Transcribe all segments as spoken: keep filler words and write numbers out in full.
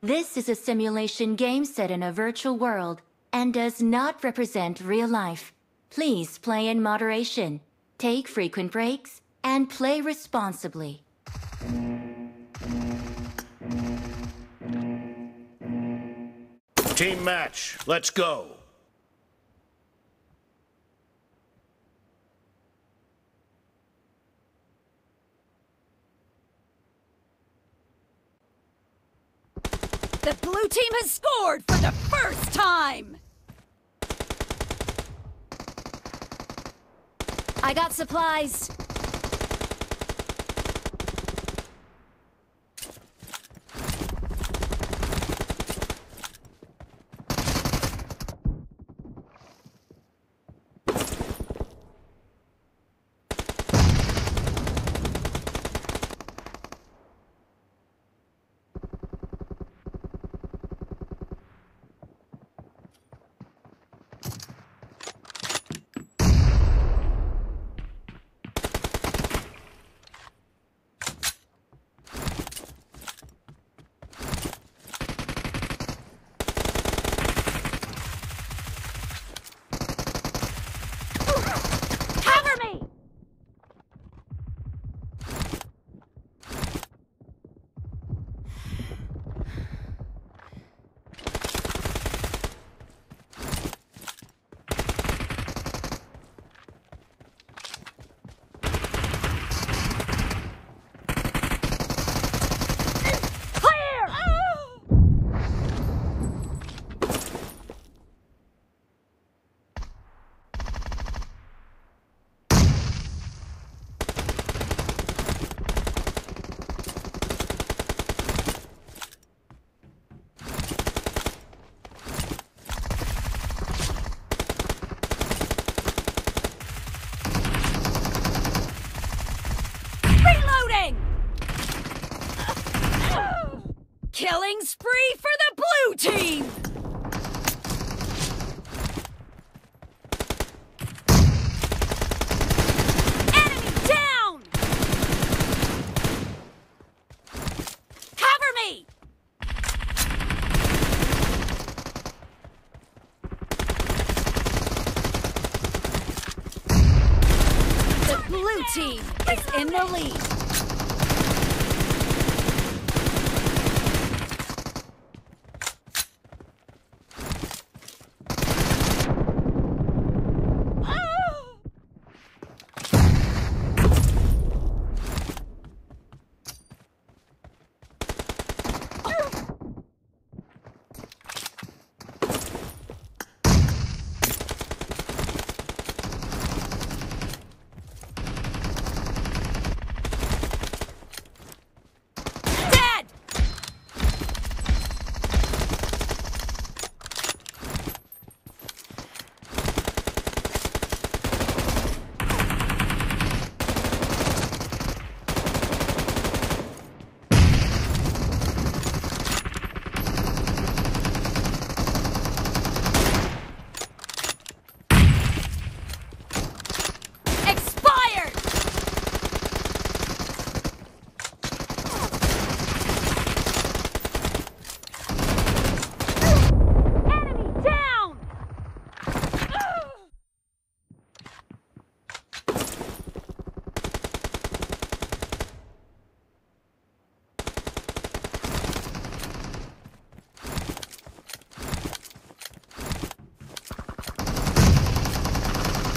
This is a simulation game set in a virtual world and does not represent real life. Please play in moderation, take frequent breaks, and play responsibly. Team match, let's go. The blue team has scored for the first time! I got supplies. Cover me! Killing spree for the blue team! Enemy down! Cover me! The blue team is in the lead.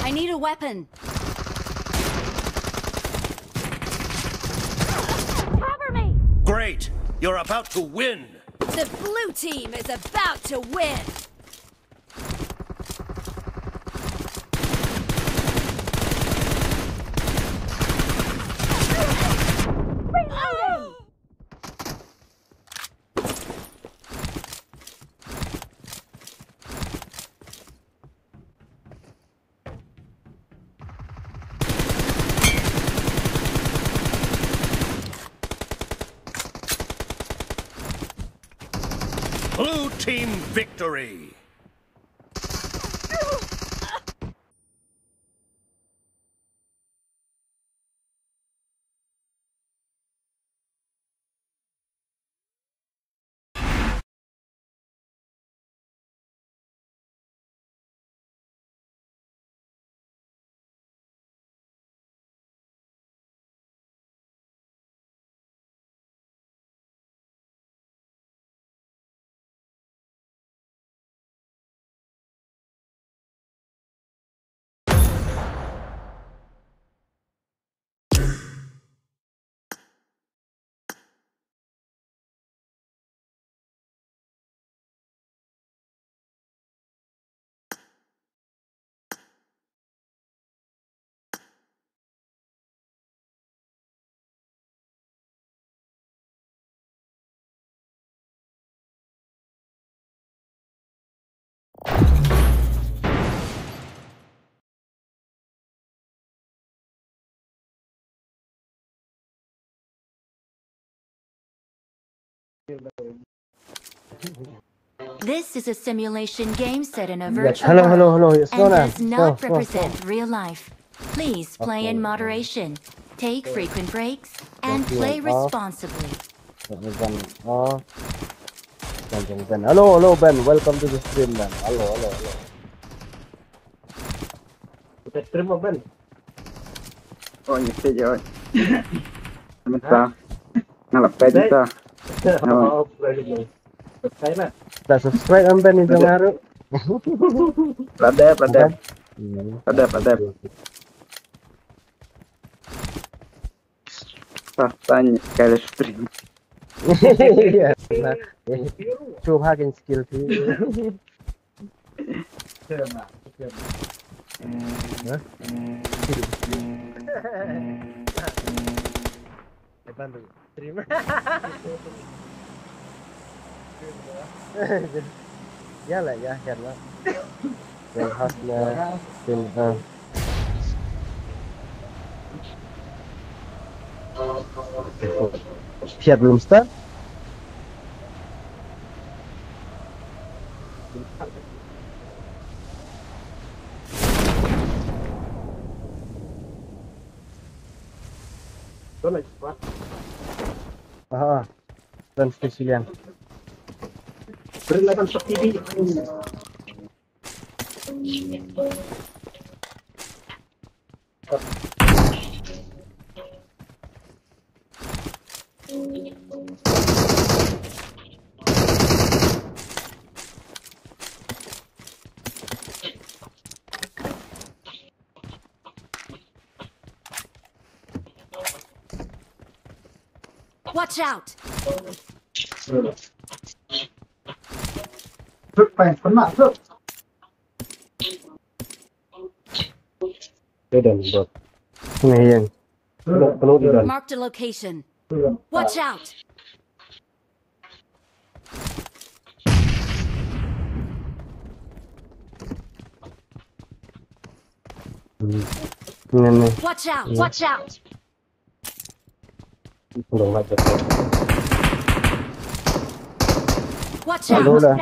I need a weapon. Cover me! Great! You're about to win! The blue team is about to win! Blue team victory! This is a simulation game set in a Yes, virtual hello, hello, world hello. Yes, and no, no, does no, not no, no. represent real life. Please play in Okay. moderation, take frequent breaks, and Don't play you off. responsibly. Let me run off. Run, run, run. Hello, hello, Ben. Welcome to the stream, Ben. Hello, hello, hello. Kita stream apa, Ben? Oh, nyepit je, oi. Hah? Nga la peit ita. Oh, very good. Subscribe lah. Dah subscribe kan, Ben, itu baru. Ladep, ladep. Hmm. Ladep, ladep. Pas tanya kali stream. Iya, nah. Coba hakin skill sih. Hah? Depan tu. Stream. Ya lah, ya, ya lah. Yang khas lah. Stream, ah. Siap belum start? Ah, dan sekalian. Watch out! Look, fine, for now, look. They done, bro. Sini yang. Kena, kena di done. Marked a location. Watch out! Ni, ni. Watch out! Watch out! Watch out! Aduh, dah.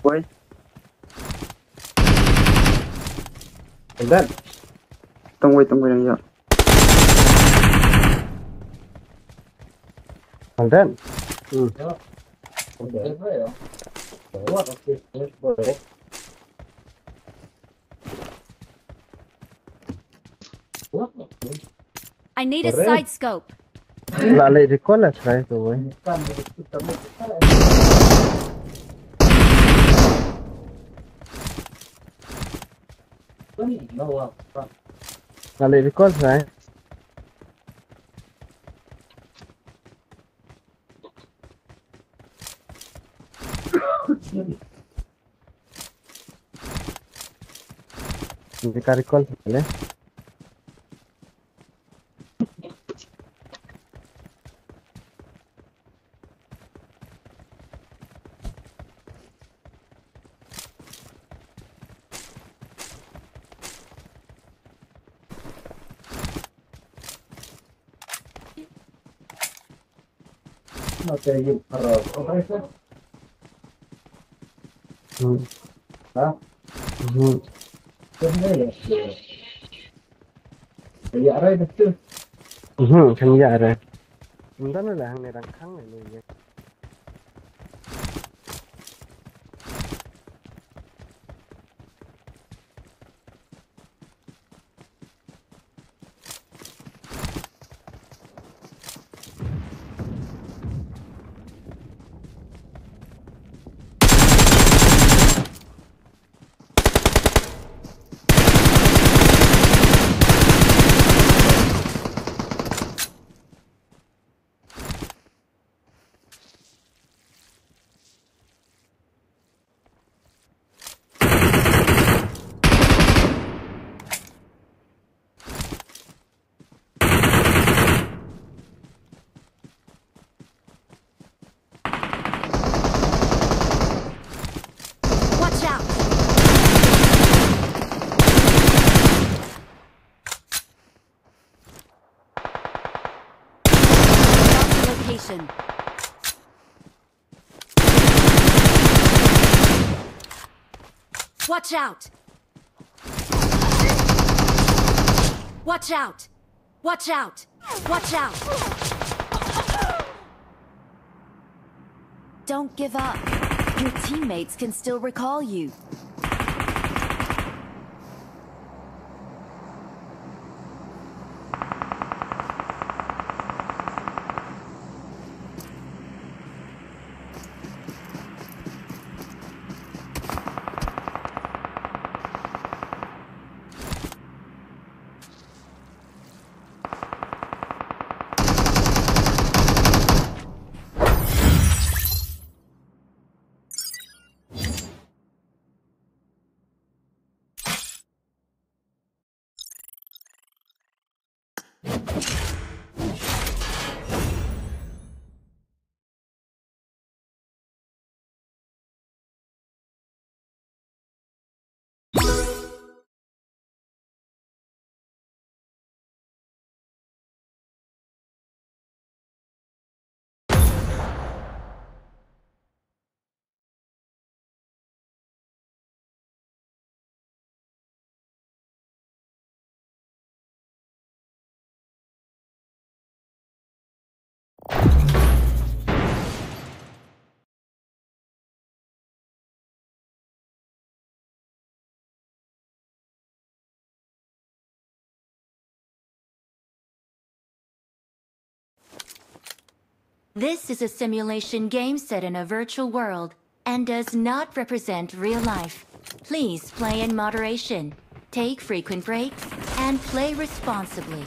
Wei. Hold on. Tang wei, tang wei, tang wei. Hold on. Hmm. I need a side scope. La leh recall la try to win. La leh recall try. Hindi ka recall, eh? Hmm. Ha? Hmm. Kan ïa rai betul. Hmm, kan ïa rai. Ynda la hangne dang khang ne. Watch out! Watch out! Watch out! Watch out! Don't give up. Your teammates can still recall you. This is a simulation game set in a virtual world and does not represent real life. Please play in moderation, take frequent breaks, and play responsibly.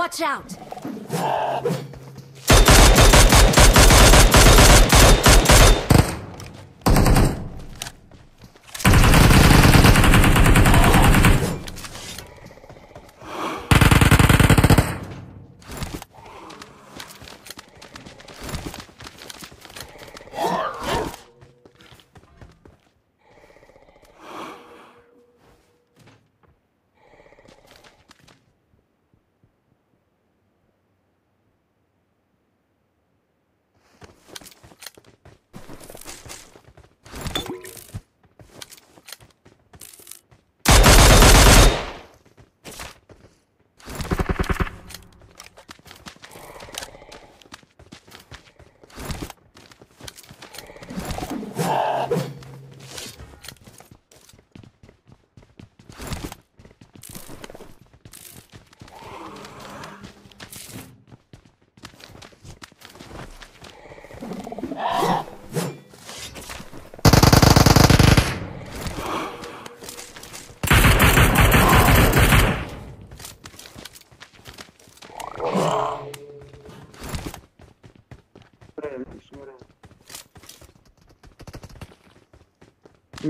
Watch out!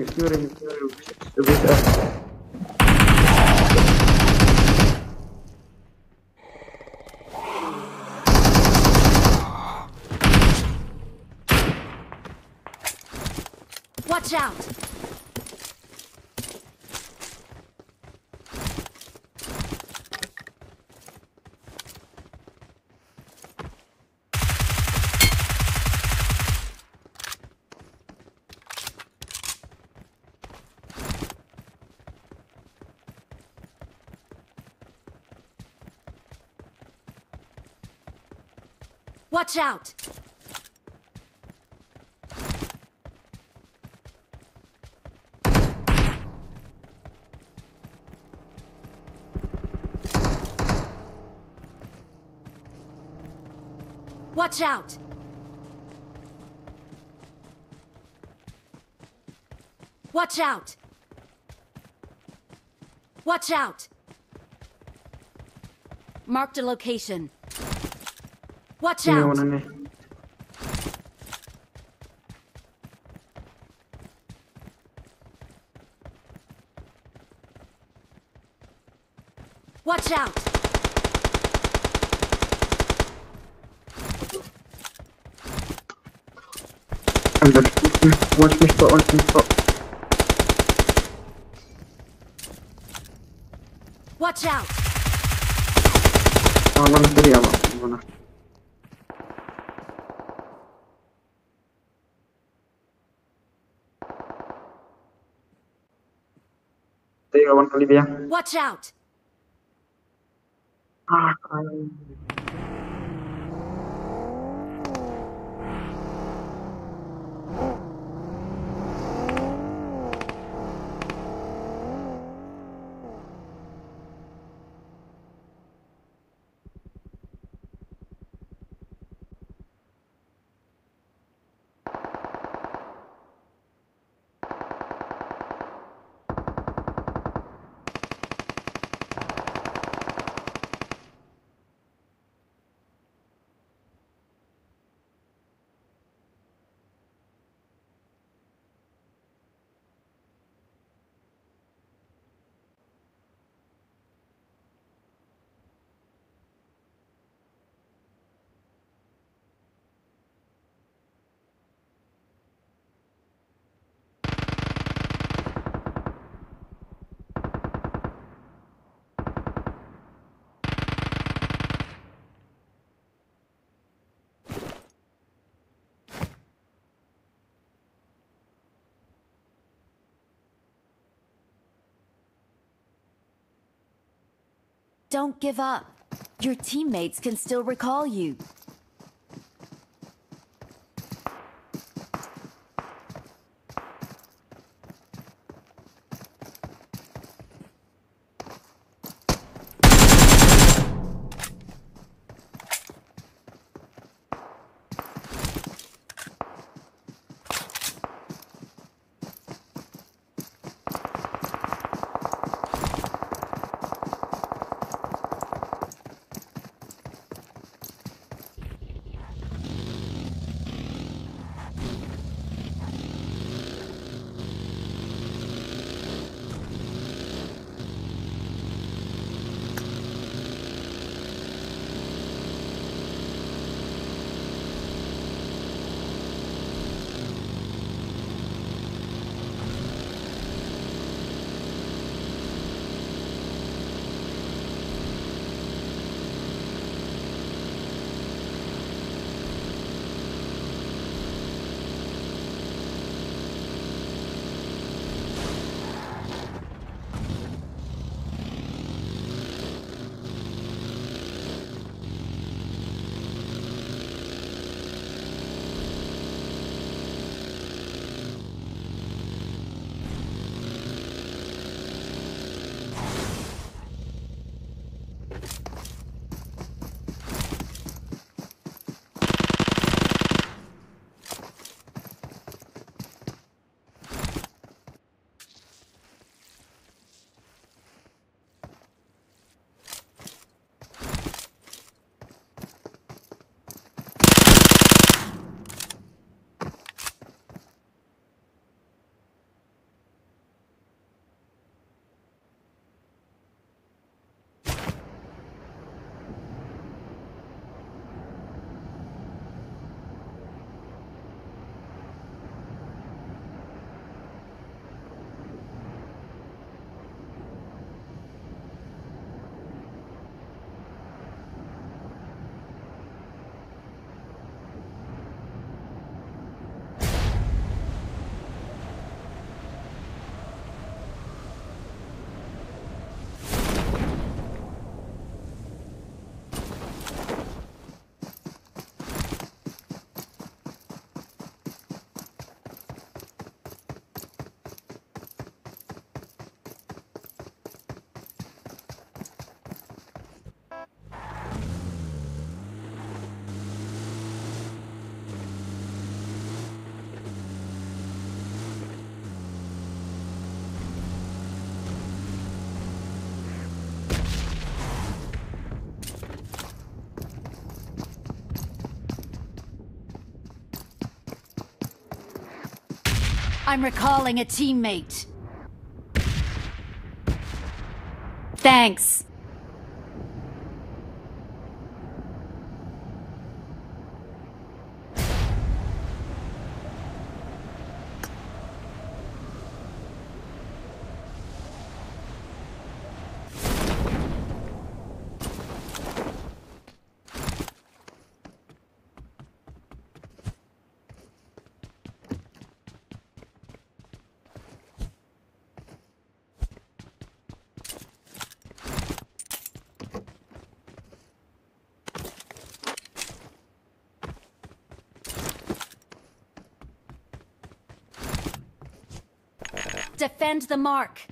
Yuri, Yuri, Yuri, Yuri. Watch out! Watch out! Watch out! Watch out! Watch out! Marked a location. Watch out! Watch out! Under. Watch me spot, watch me spot. Watch out! Ah, mana tadi awak? Mana? Tadi lawan kali dia. Watch out! Don't give up. Your teammates can still recall you. I'm recalling a teammate. Thanks. Defend the mark.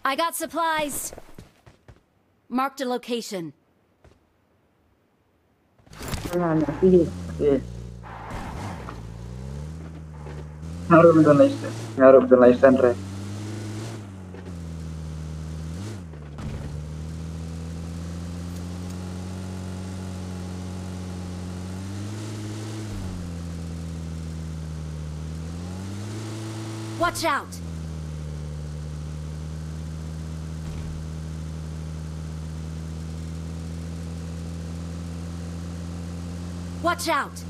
I got supplies. Marked a location. Harap dun laisen, harap dun laisen re. Watch out! Watch out!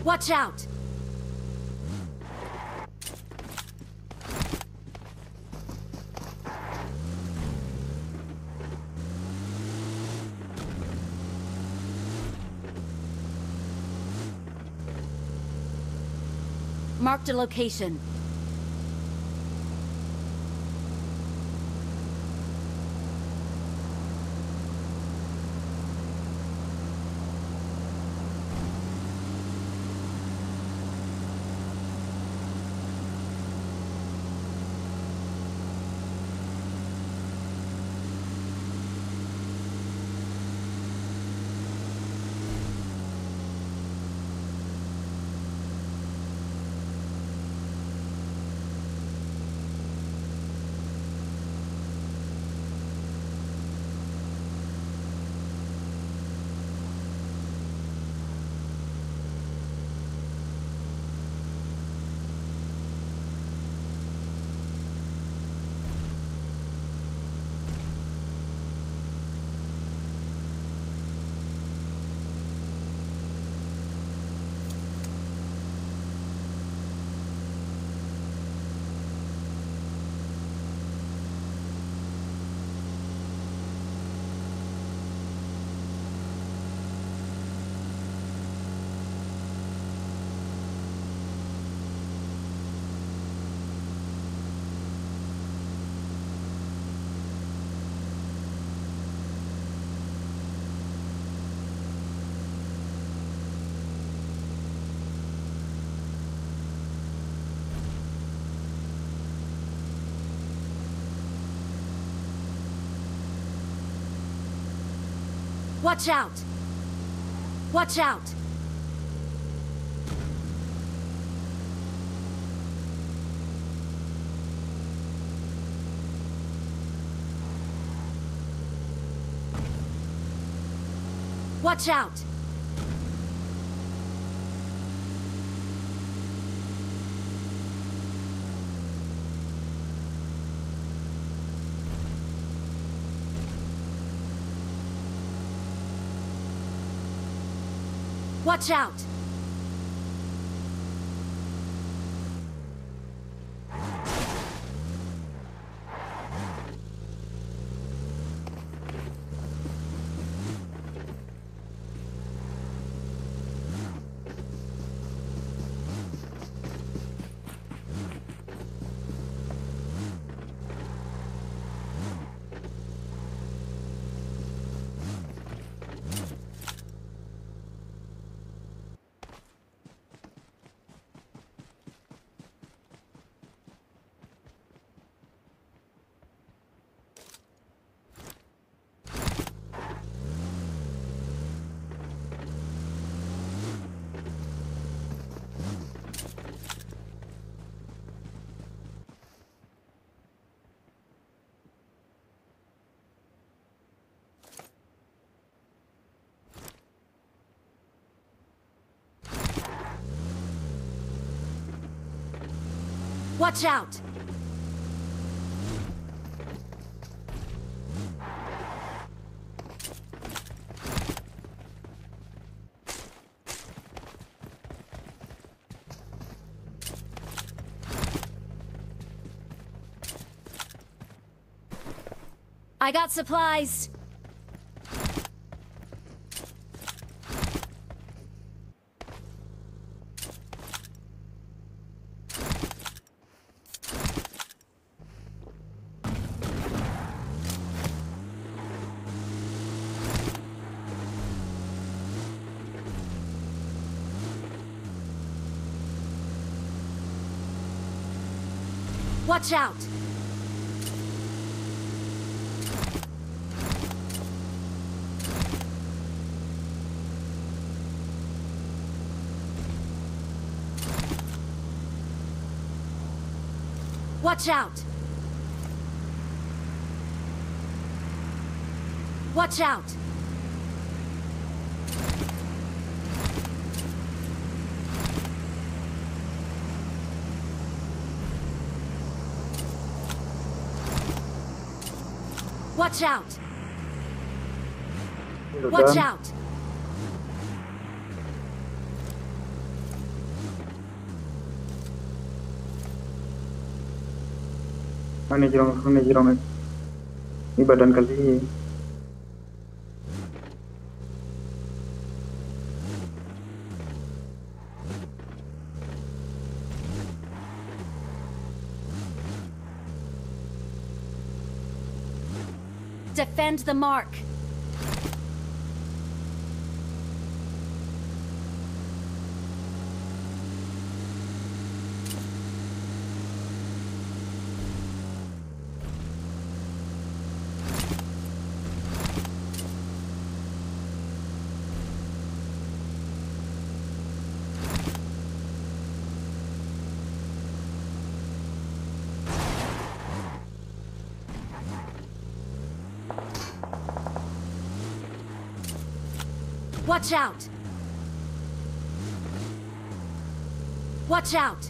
Watch out! Marked a location. Watch out! Watch out! Watch out! Watch out! Watch out! I got supplies. Watch out! Watch out! Watch out! Watch out! Watch out! Hangne jrong, hangne jrong. Iba don kali. Defend the mark. Watch out! Watch out!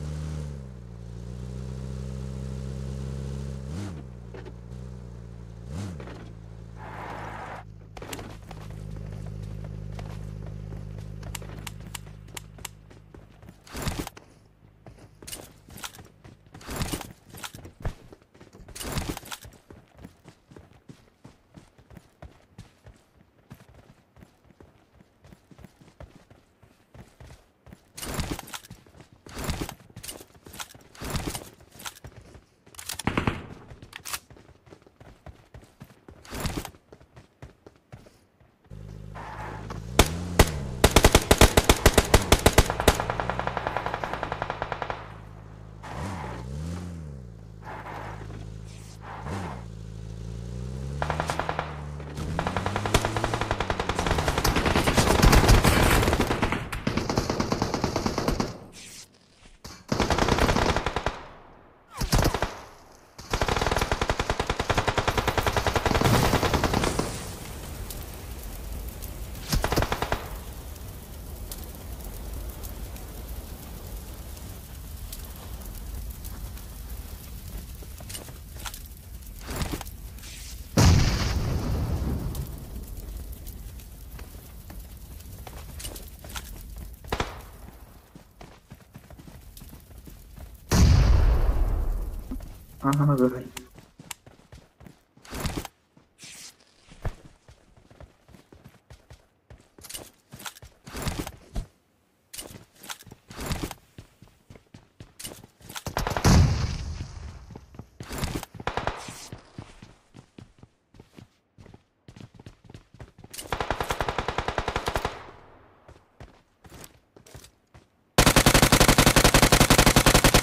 Ah, good.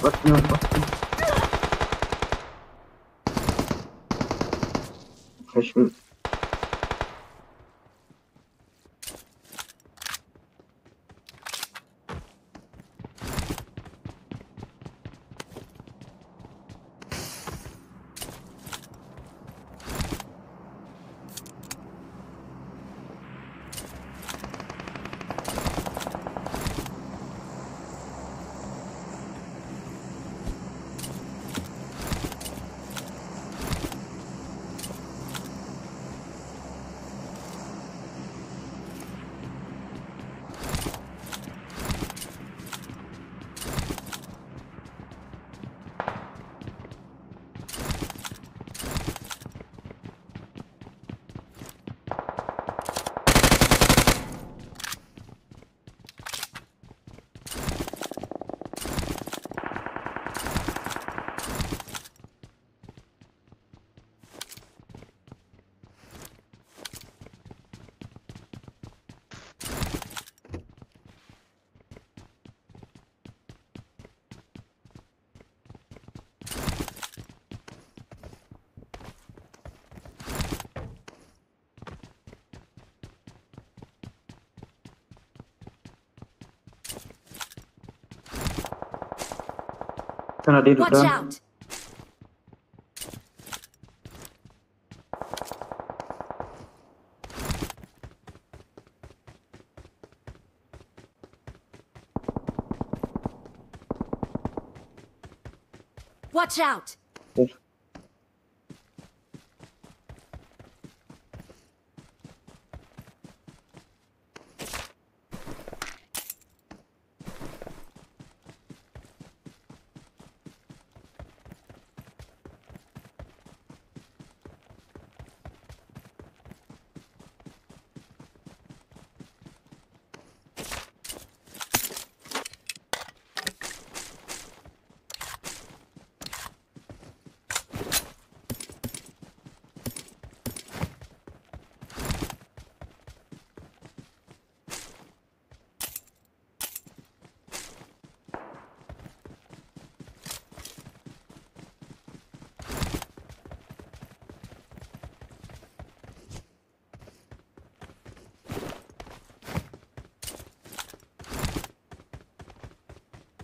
What the fuck? Fresh meat. Kana dei duk. Watch out! Watch out!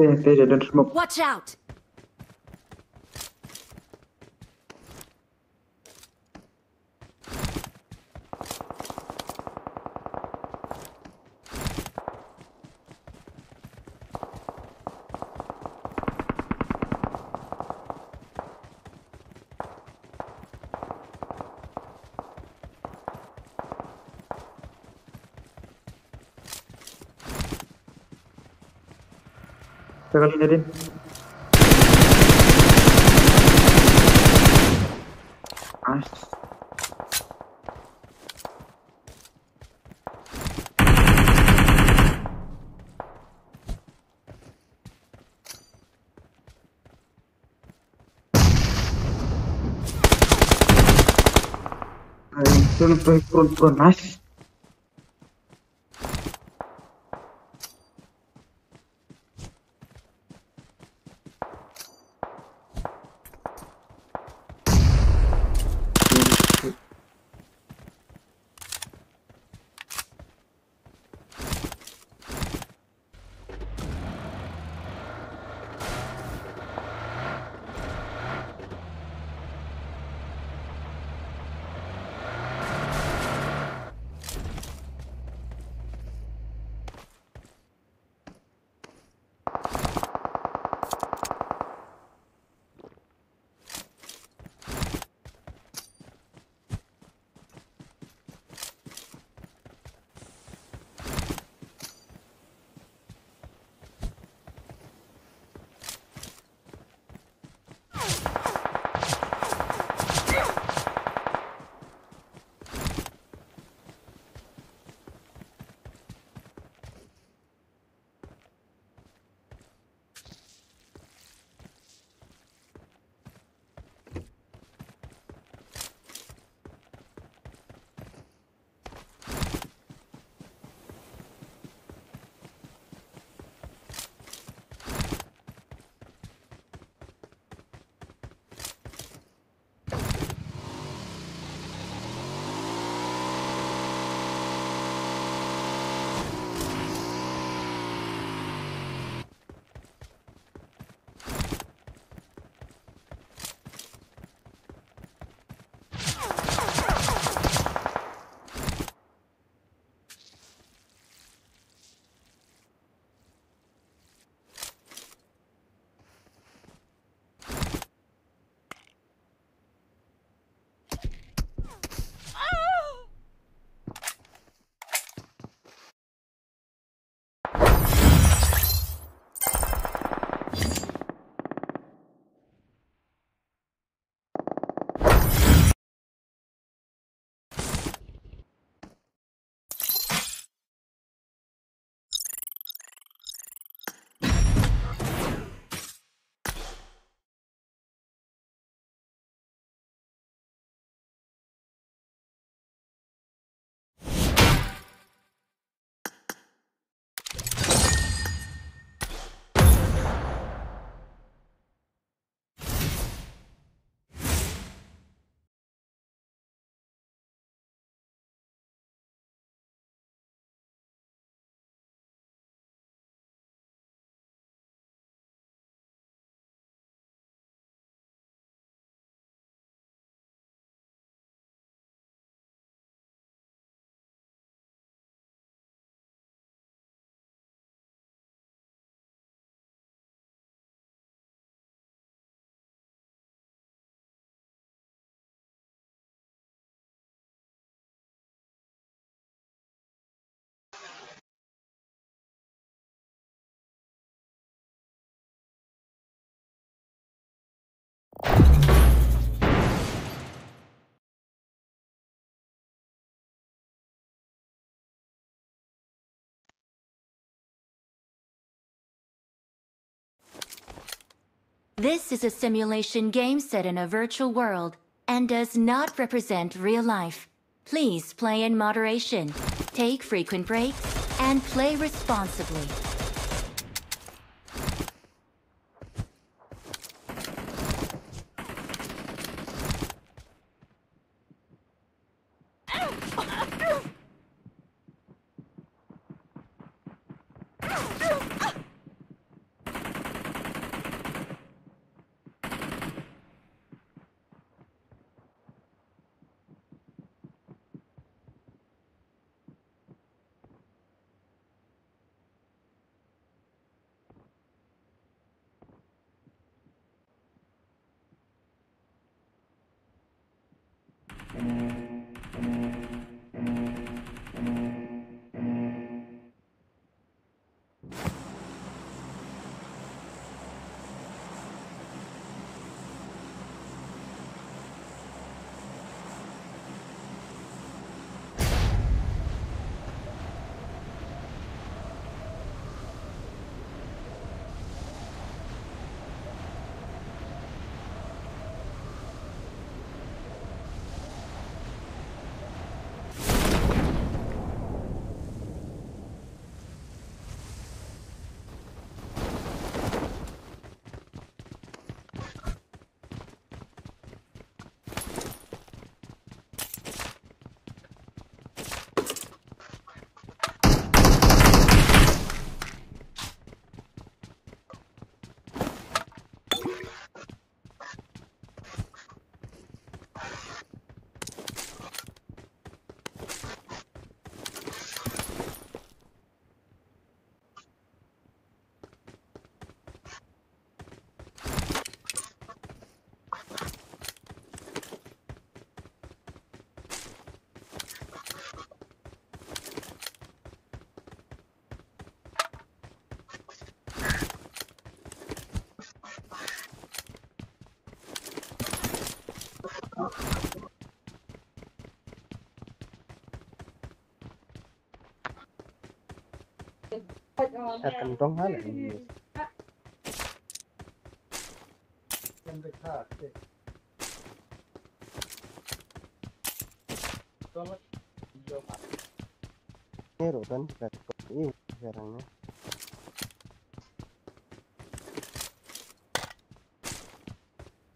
Te, te, don't smoke. Watch out! Pega ali, Nadine. Nice. Ay, ito na to, prone, prone. Nice. This is a simulation game set in a virtual world and does not represent real life. Please play in moderation, take frequent breaks, and play responsibly. Ka kan dong ha la. Ni ro kan ka ko i ka rang ni.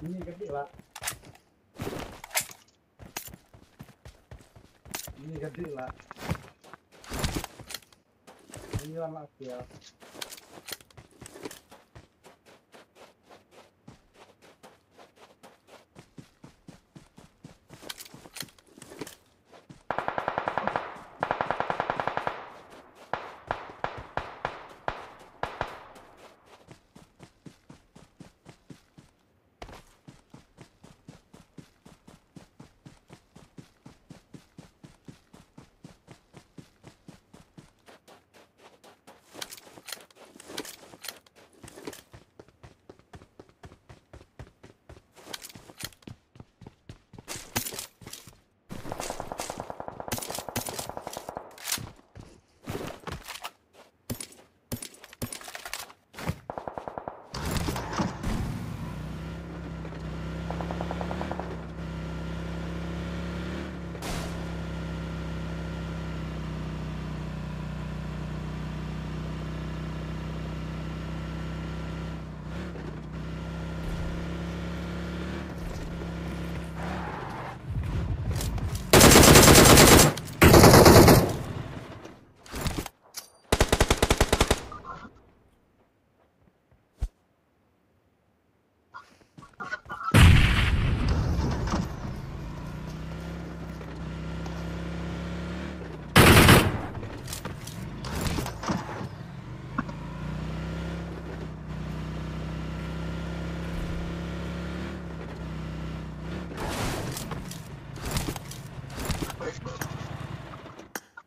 Ini gede lah. Ini gede lah. Ini lah ya.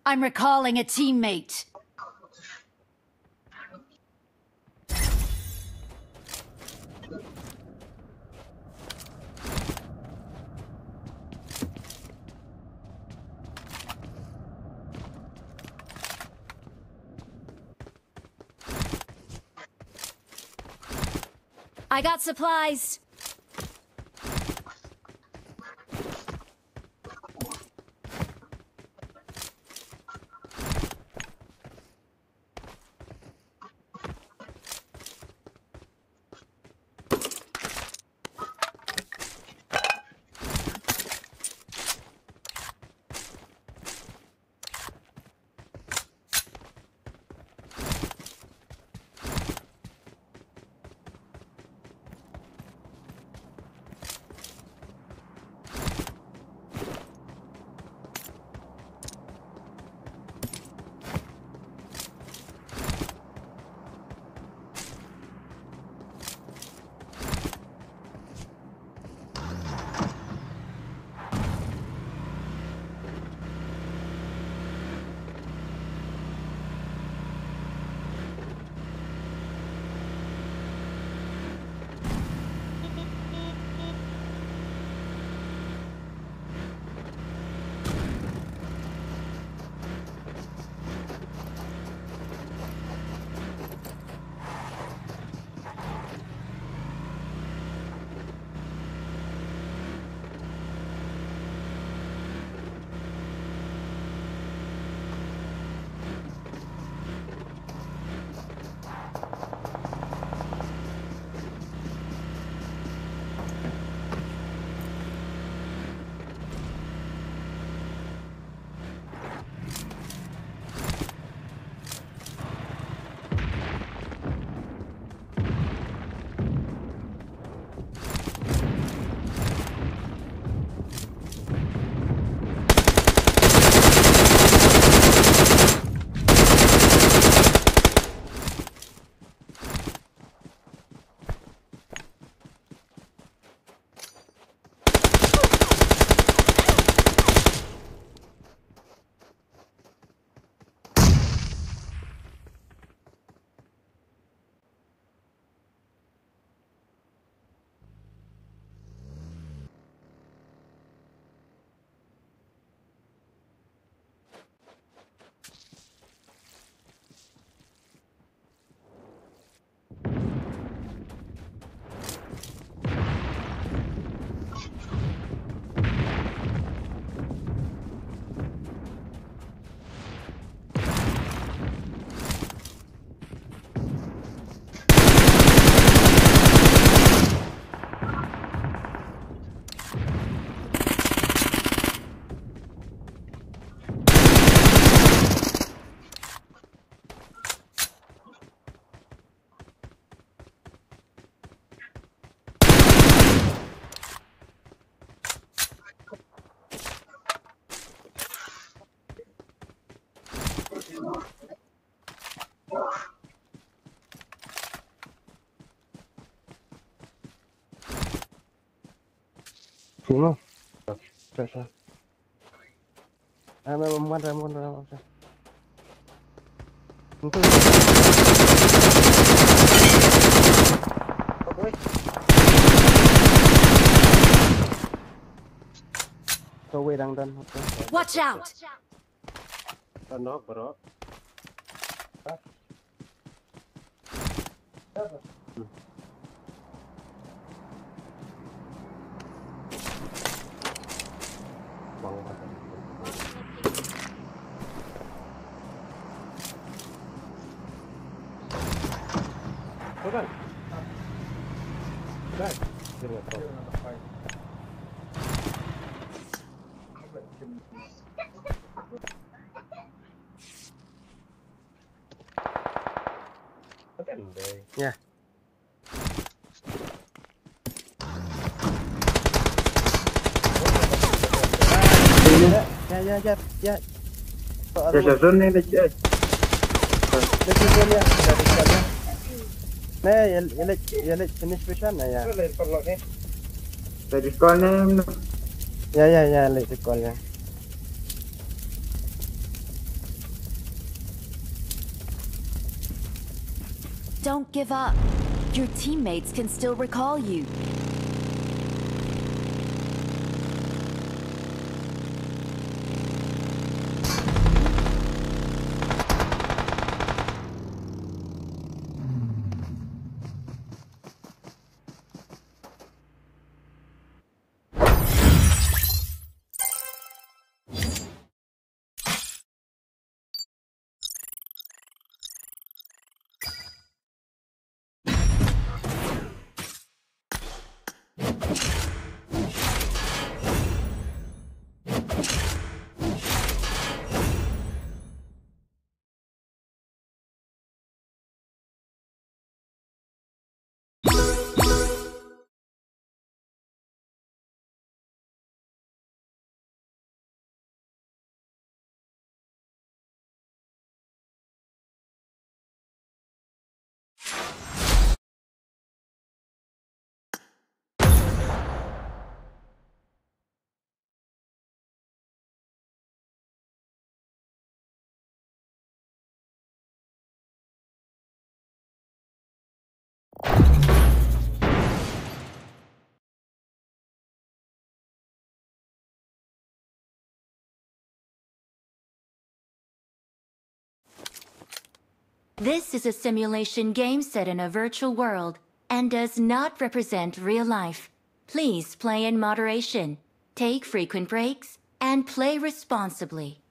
I'm recalling a teammate. I got supplies. Timo. Sa, sa. Ah, me, me, muat, muat, muat, muat. Itu. Kawei dang don. Watch out! Don noh, bro. Ya. Ya, ya, ya, ya. Ya, ya, zone ni, ya. Ya, ya, ya, ya. Nah, ya, ya, ya, ya, finish mission, nah, ya. Dari call ni. Ya, ya, ya, late call, ya. Don't give up. Your teammates can still recall you. This is a simulation game set in a virtual world and does not represent real life. Please play in moderation, take frequent breaks, and play responsibly.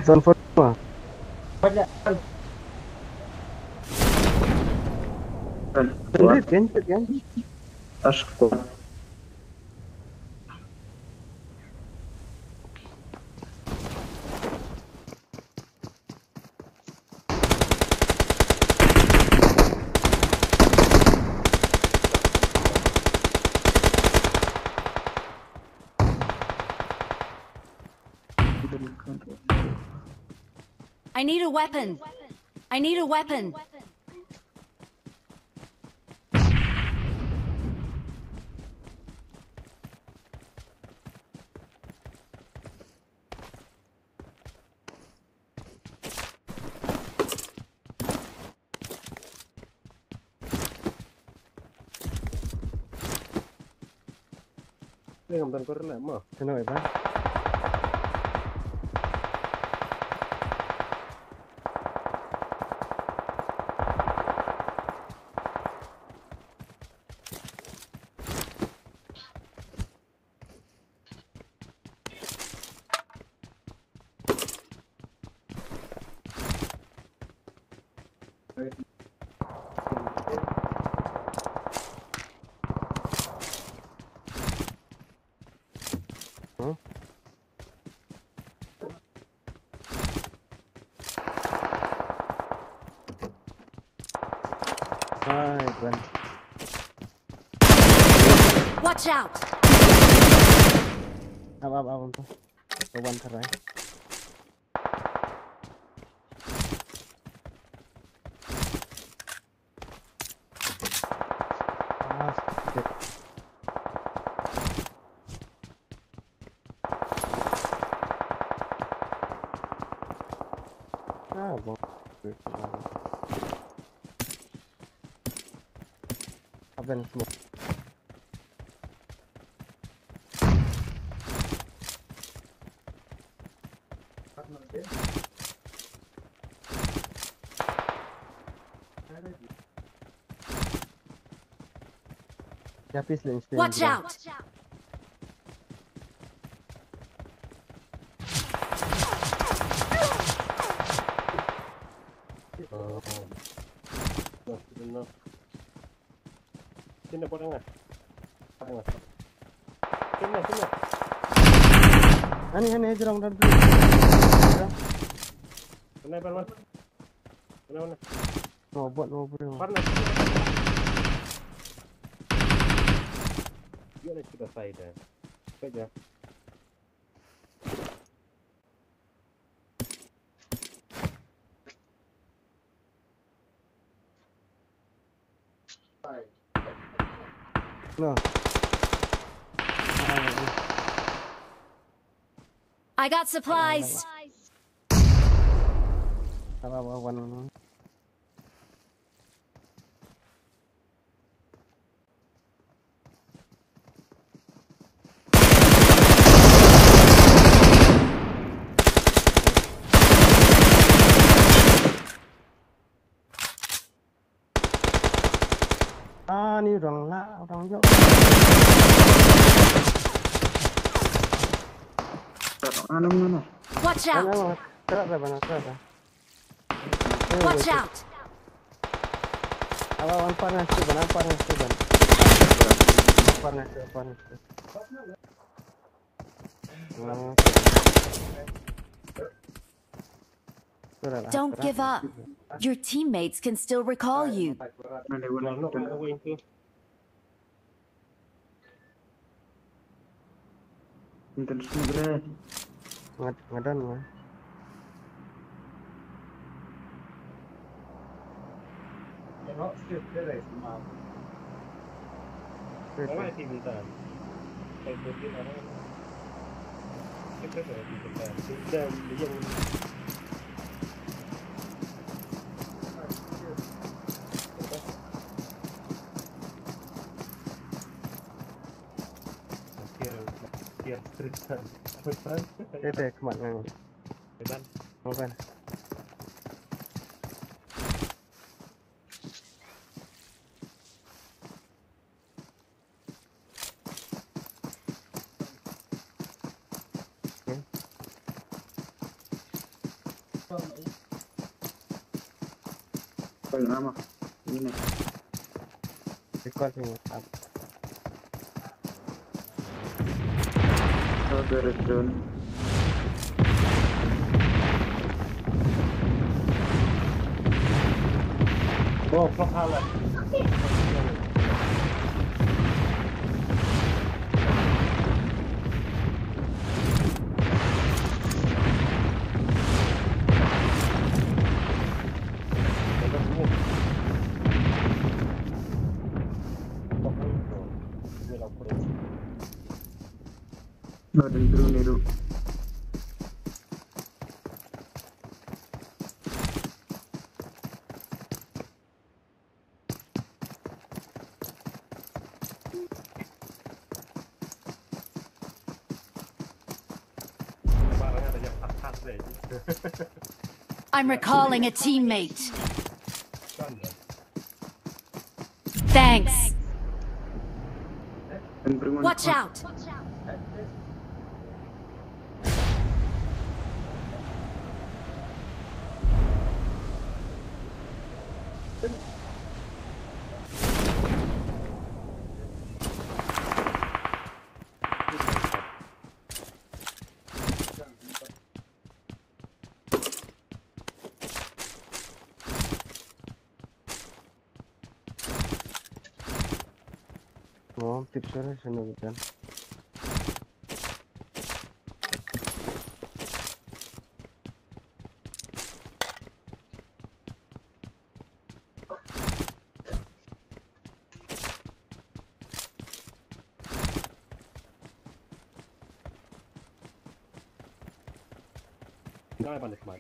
Zone four. Kan, kan, kan. Asko. I need a weapon. I need a weapon. Ngam don ko rela mo. Kano iba? Watch out! Up, up, up, up. Go one to right. Ah, shit. Ah, bon. I've been smoke. Watch out! Sini, pot tengah. Pot tengah. Sini, sini. Ani, ani, jrong dan. Mana, mana? Mana, mana? No, buat no, bro. Mana? Dia nak kita side. Baik ya. No. I got supplies. Salah, one, one, one. Ah, ni orang lah, orang jauh. Anu mana? Watch out! Anu, kerat dah, bana, kerat dah. Watch out! Awa, wan panas tu, bana, panas tu, bana. Panas tu, panas tu. Don't give up. Your teammates can still recall you. Ngan, ngan done, man. Ete, khmat ngan. Iban. Iban. Paling lama. Ini. Record ni. Up. Oh, beres, John. Oh, fuck, Allah. Northern True Nero. I'm recalling a teammate. Thanks. Watch out! Mo, tip shuwa shano ka jan. Ngai ban dek mai.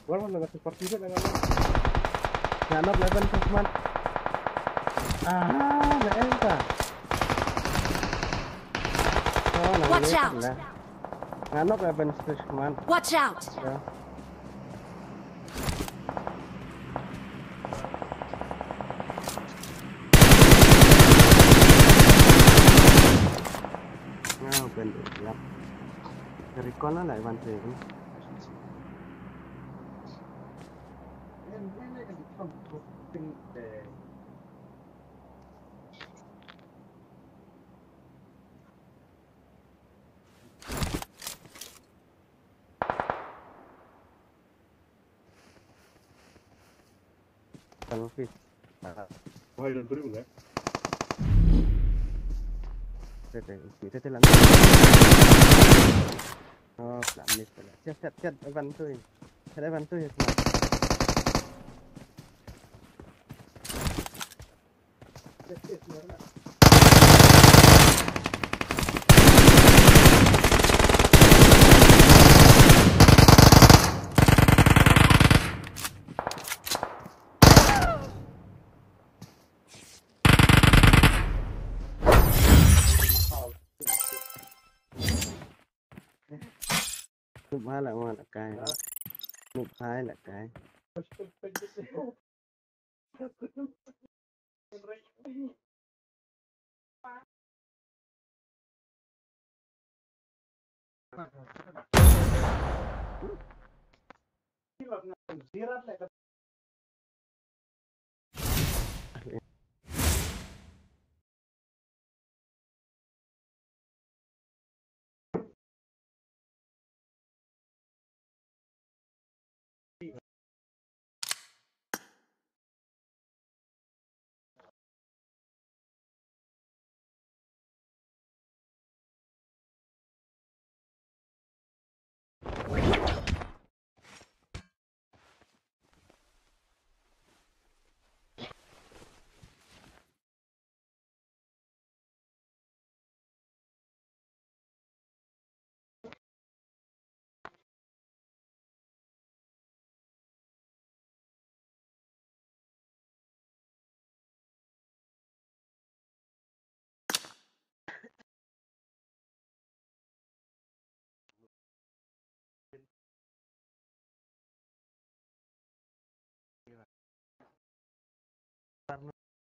War man na satu parti dia dengan. Nga knock eleven six man. Ah, na enta. Oh, na Watch out! Nga knock eleven six man. Watch out! Ya. Nga open yap. Recall na lai ban save. Kan office. Why don't you do that? Tete, tete, tete lang. Oh, pla miss pala. Chat, chat, chat, Evan tu. Chat Evan tu ya. Noob hai la, ma la kai. Noob hai la kai.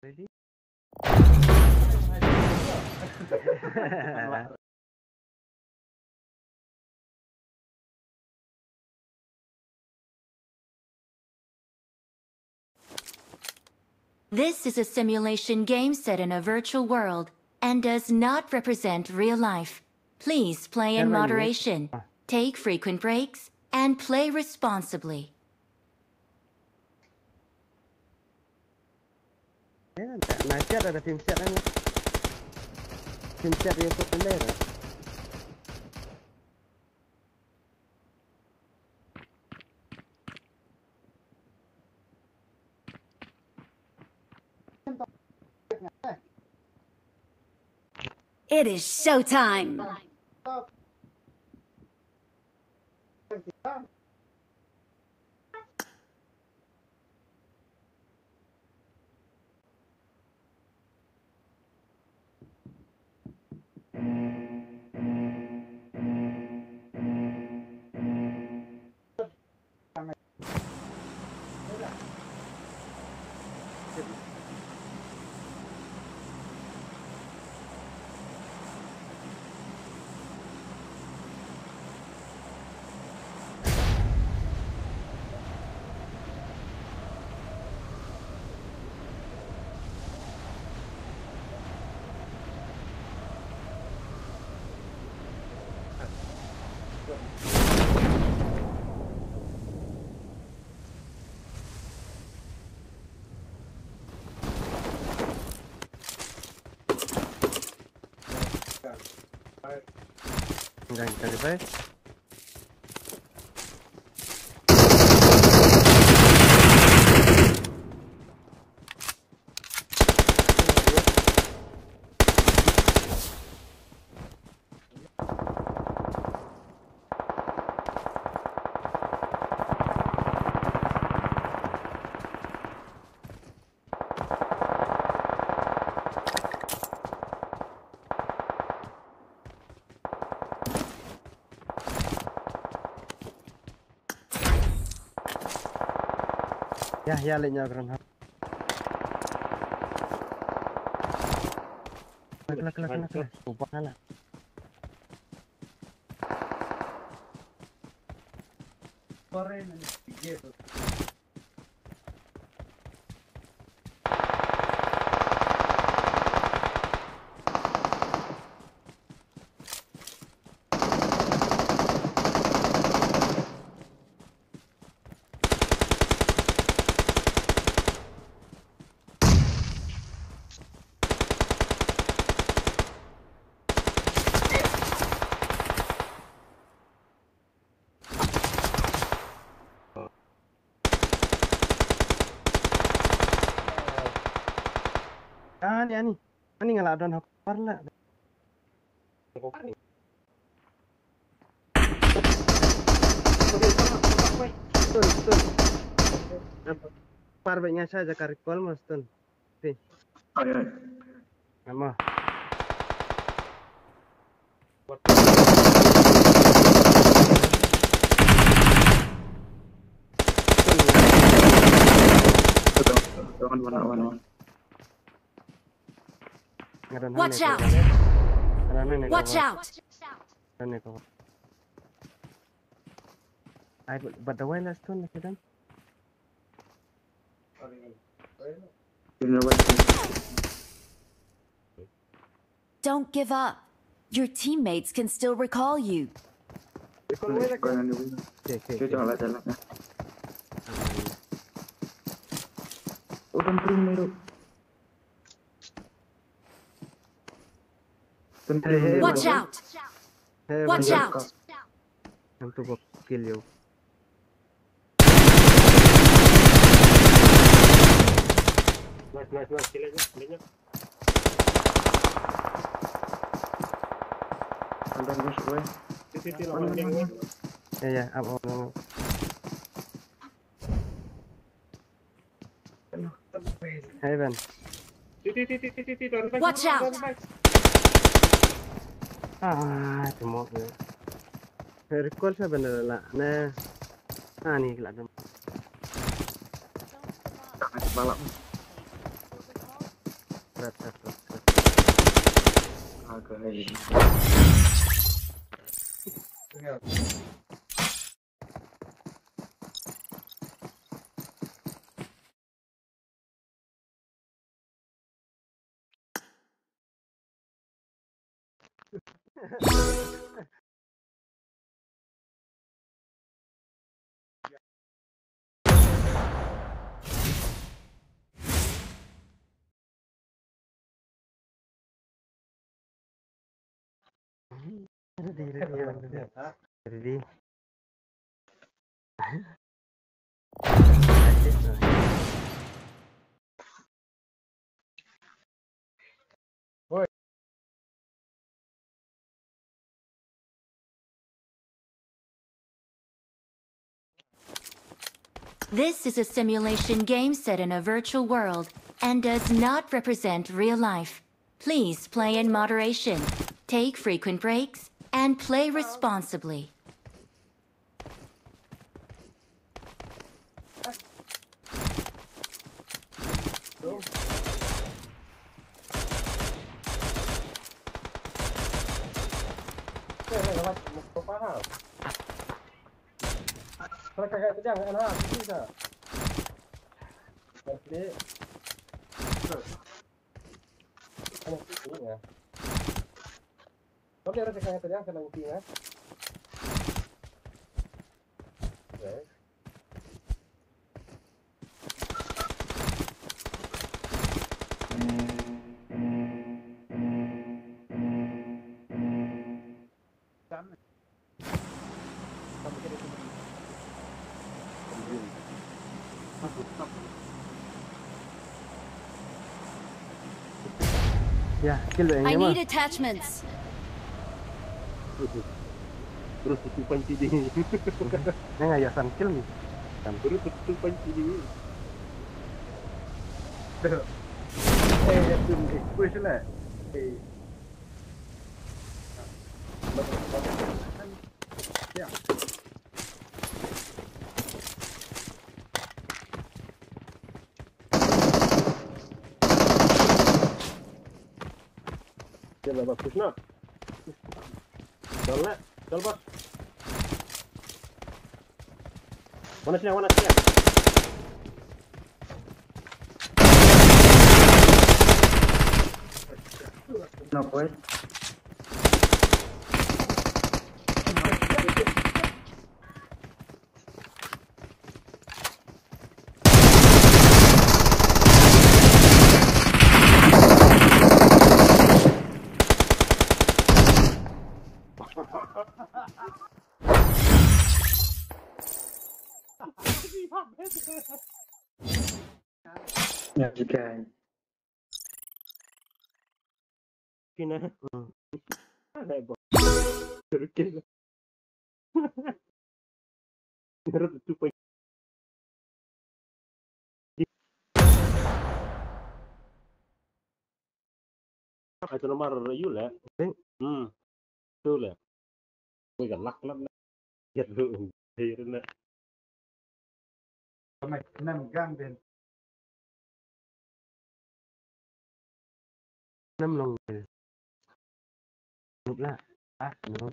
Ready? This is a simulation game set in a virtual world and does not represent real life. Please play in moderation, take frequent breaks, and play responsibly. Na chat ada phim chat ani. Phim chat ïa kut ni re. It is showtime. Ngan cari baik. Ya, ya, leh nya kren ha. Kena, kena, kena, kena. Ubah lah. Ani, ani. Ani nga la don ha kor la. Stun, stun. Par bad nga sa jaka recall mo stun. Pi. Ai, ai. Nama? Watch out! Watch out! Ai, but, but the wireless tone na kedan. Don't give up. Your teammates can still recall you. Okay, okay, okay. Watch out! Watch out! Yang tu gua kill you. Nice, nice, nice. Kill aja, kill aja. Andan gua sih, weh. Sini, sini, lawan dia, weh. Ya, ya, up, up, up. Heaven. Watch out! Ah, cuma ni. Recall sa benda la. Nah. Ah, ni kelak tu. Balak. Berat, berat, berat, berat. Agak. Ready, ready, ready. Ready. This is a simulation game set in a virtual world and does not represent real life. Please play in moderation, take frequent breaks, and play responsibly. Kau dia rasa kaya tadi yang kena uti ya. Oke. Ya, kill. I need attachments. Terus tutupan sini. Nang ayah sang kill ni. Terus tutupan sini. Eh, ya tu, eh, push lah. Eh. Ya. Dia dah bagus nak. Jalan, jalan bos. Mana sini, mana sini? No, boy. Kina. Hmm. Ada gua. Terus kira. Terus tutup. Ai tu nomor yu le. Hmm. Tu le. Wei ka lak lak. Yat lu. Hei rena. Kami enam gang din. Nam long. Nup lah. Ah, nup.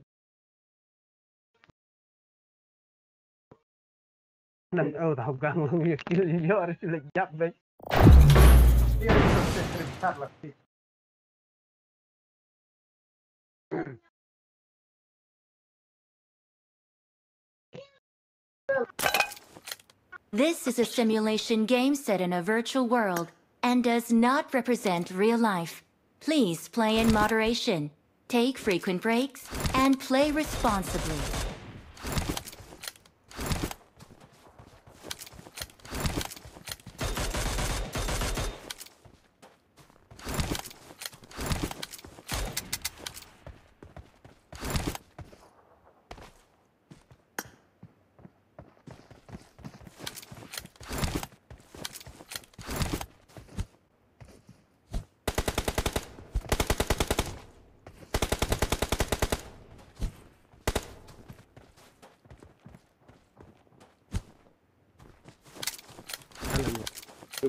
Nam, oh, tau gang long, yo, yo, harus lagi jap, baik. This is a simulation game set in a virtual world and does not represent real life. Please play in moderation, take frequent breaks, and play responsibly.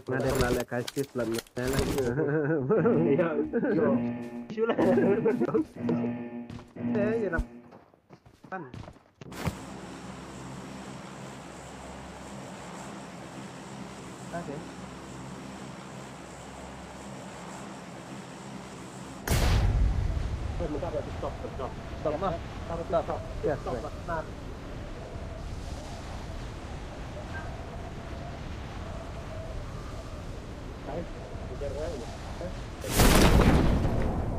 Nada pula le kai sis lam ne la. Ya, yo. Shu la. Eh, ya la. Pan. Okay. Stop, stop, stop. Stop, stop. Stop, stop. Yes, stop, right. Stop.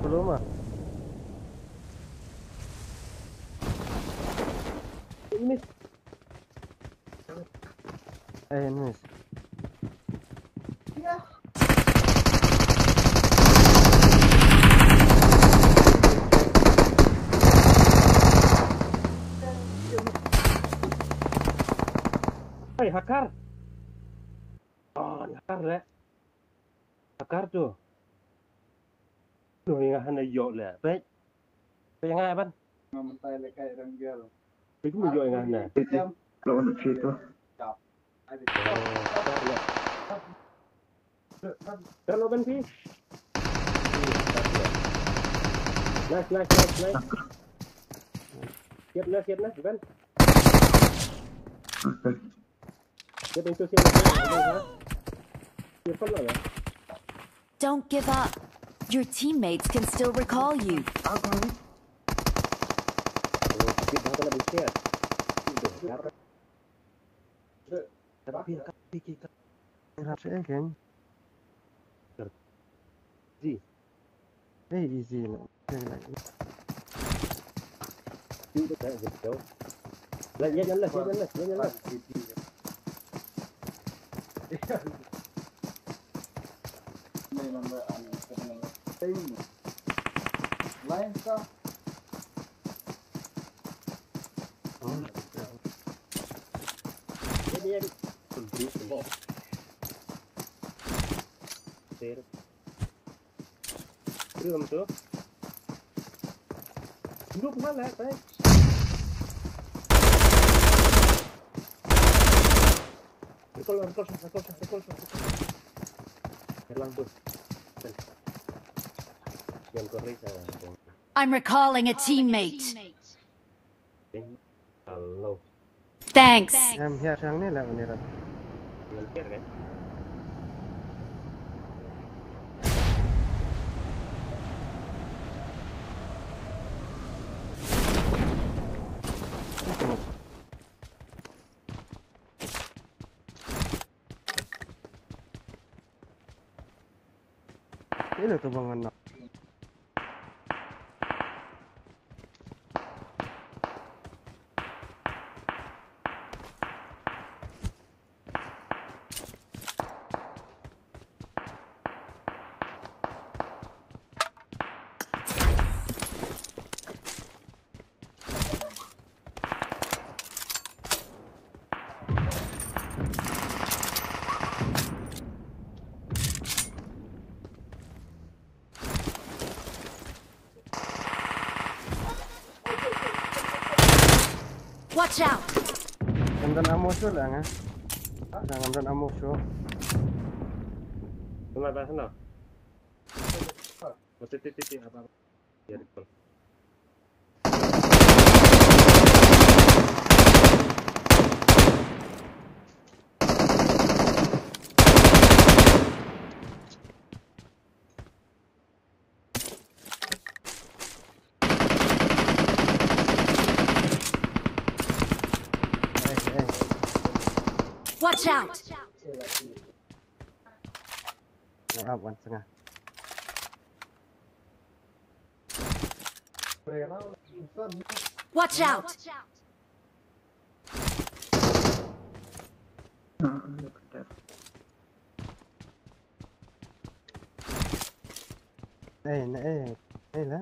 Belum ah. Eh, anyways. Hey, hakar. Oh, hakar le. Hakar tu. Noh, ïa nga hana ïoh le. Peit. Peit ïa nga, Evan. Nga mynta le kai rang gel. Peit, kum ïoh ïa nga hana. Peit, peit. Lo on phi tu. Dah lo ban phi. Nice, nice, nice, nice. Siap nah, siap nah, Evan. Okay. Siap, siap, siap, siap, siap, ha? Siap, siap, siap. Don't give up. Your teammates can still recall you. Hey, easy. Belum tu. Nuk mana, eh? Recall, recall, recall, recall, recall. Erlang tu. Yang kau raise, ah, bong. I'm recalling a teammate. Hello. Thanks. Em, hiar sang ni lah, ni lah. Ngelir kan? Ina tu bangan nak. Watch out! Ngam don ammo shuh la nga. Ngam don ammo shuh. Tengah dah sana. Mesti titik-titik apa? Ya, betul. Watch out! Wan sanga. Watch out! Eh, na, eh, eh, la.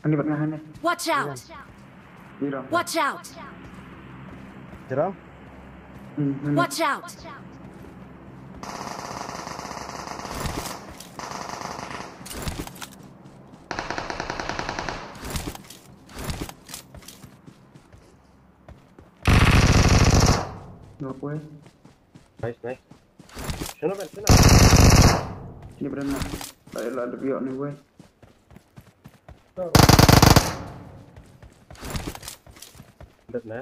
Ani bat ngahan ni. Watch out! Watch out! Jerang? Hmm, watch out! Knock weh. Nice, nice. Shano ban, shano? Ni brana. Ai la de biok ni weh. Bad na.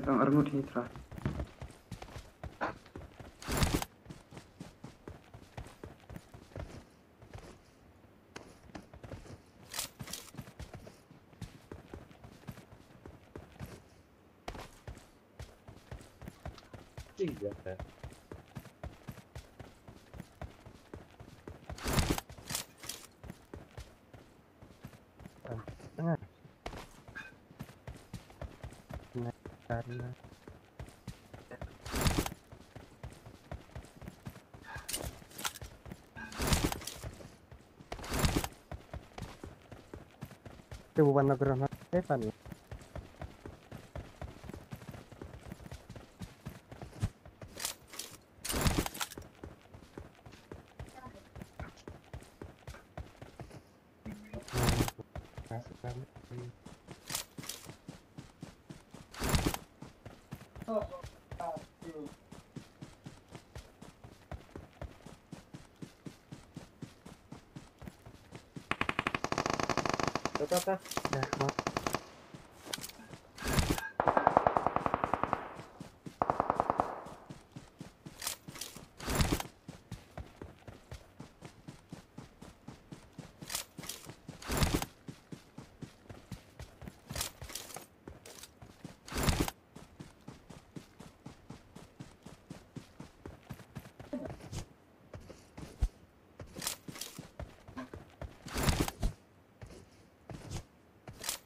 Tang arngut hi tra. Te buban na ground na te pan. Ta, ta, ta.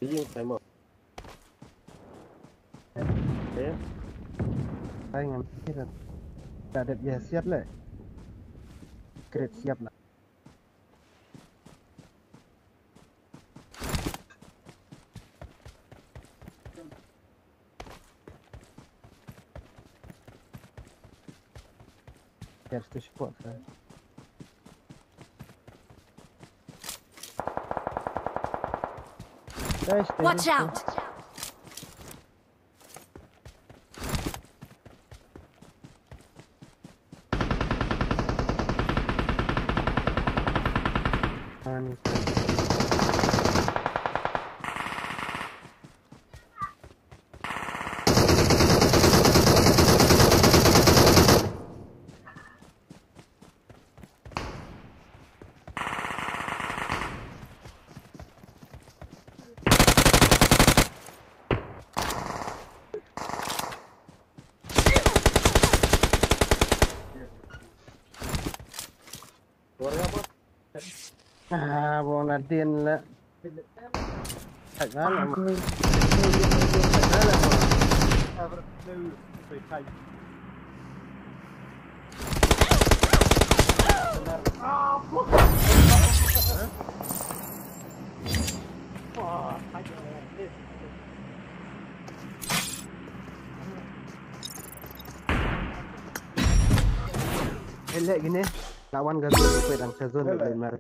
Ïing, Simon. Eh? Ai, ngam kira. Ka dep ïa siat le. Kret siat la. There's the spot, sir. Watch out! Ah, bong na din la. Thak na la. Thak na la. Ele gini, lawan ka zone, peit ang ka zone, peit mar.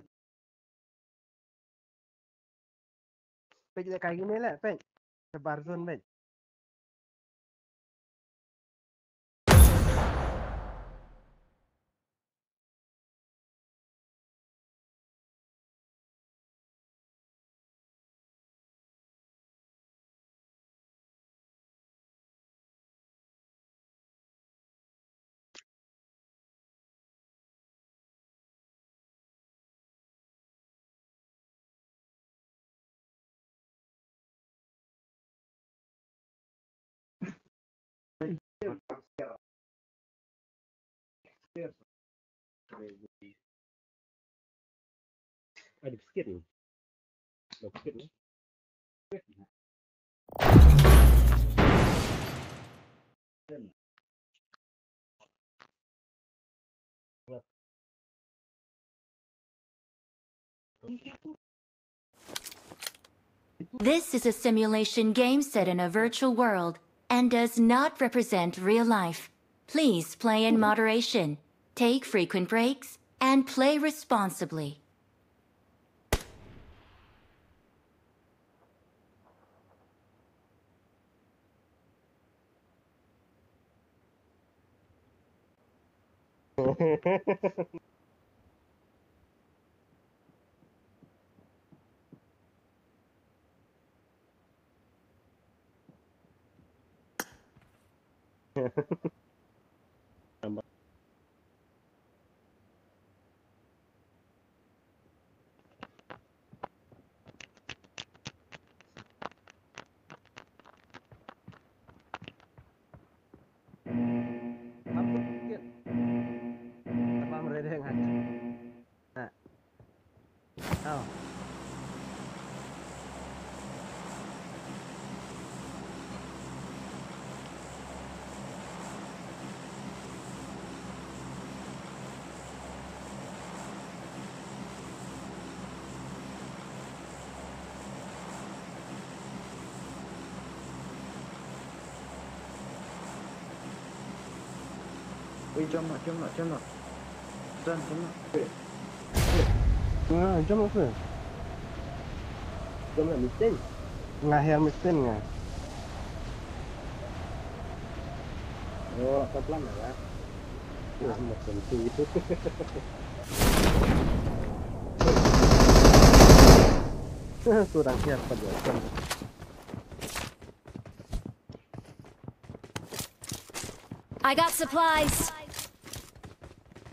Peit le kai gini le, peit. Sebar zone, peit. This is a simulation game set in a virtual world and does not represent real life. Please play in moderation, take frequent breaks, and play responsibly. Ui, jump lah, jump lah, jump lah. Jan, jump lah. Ah, jump lah, sir. Jump lah, meeting. Nga hiar meeting nga. Oh, pelan lah ya. Ya, macam tu. Kurang siap pada jump. I got supplies.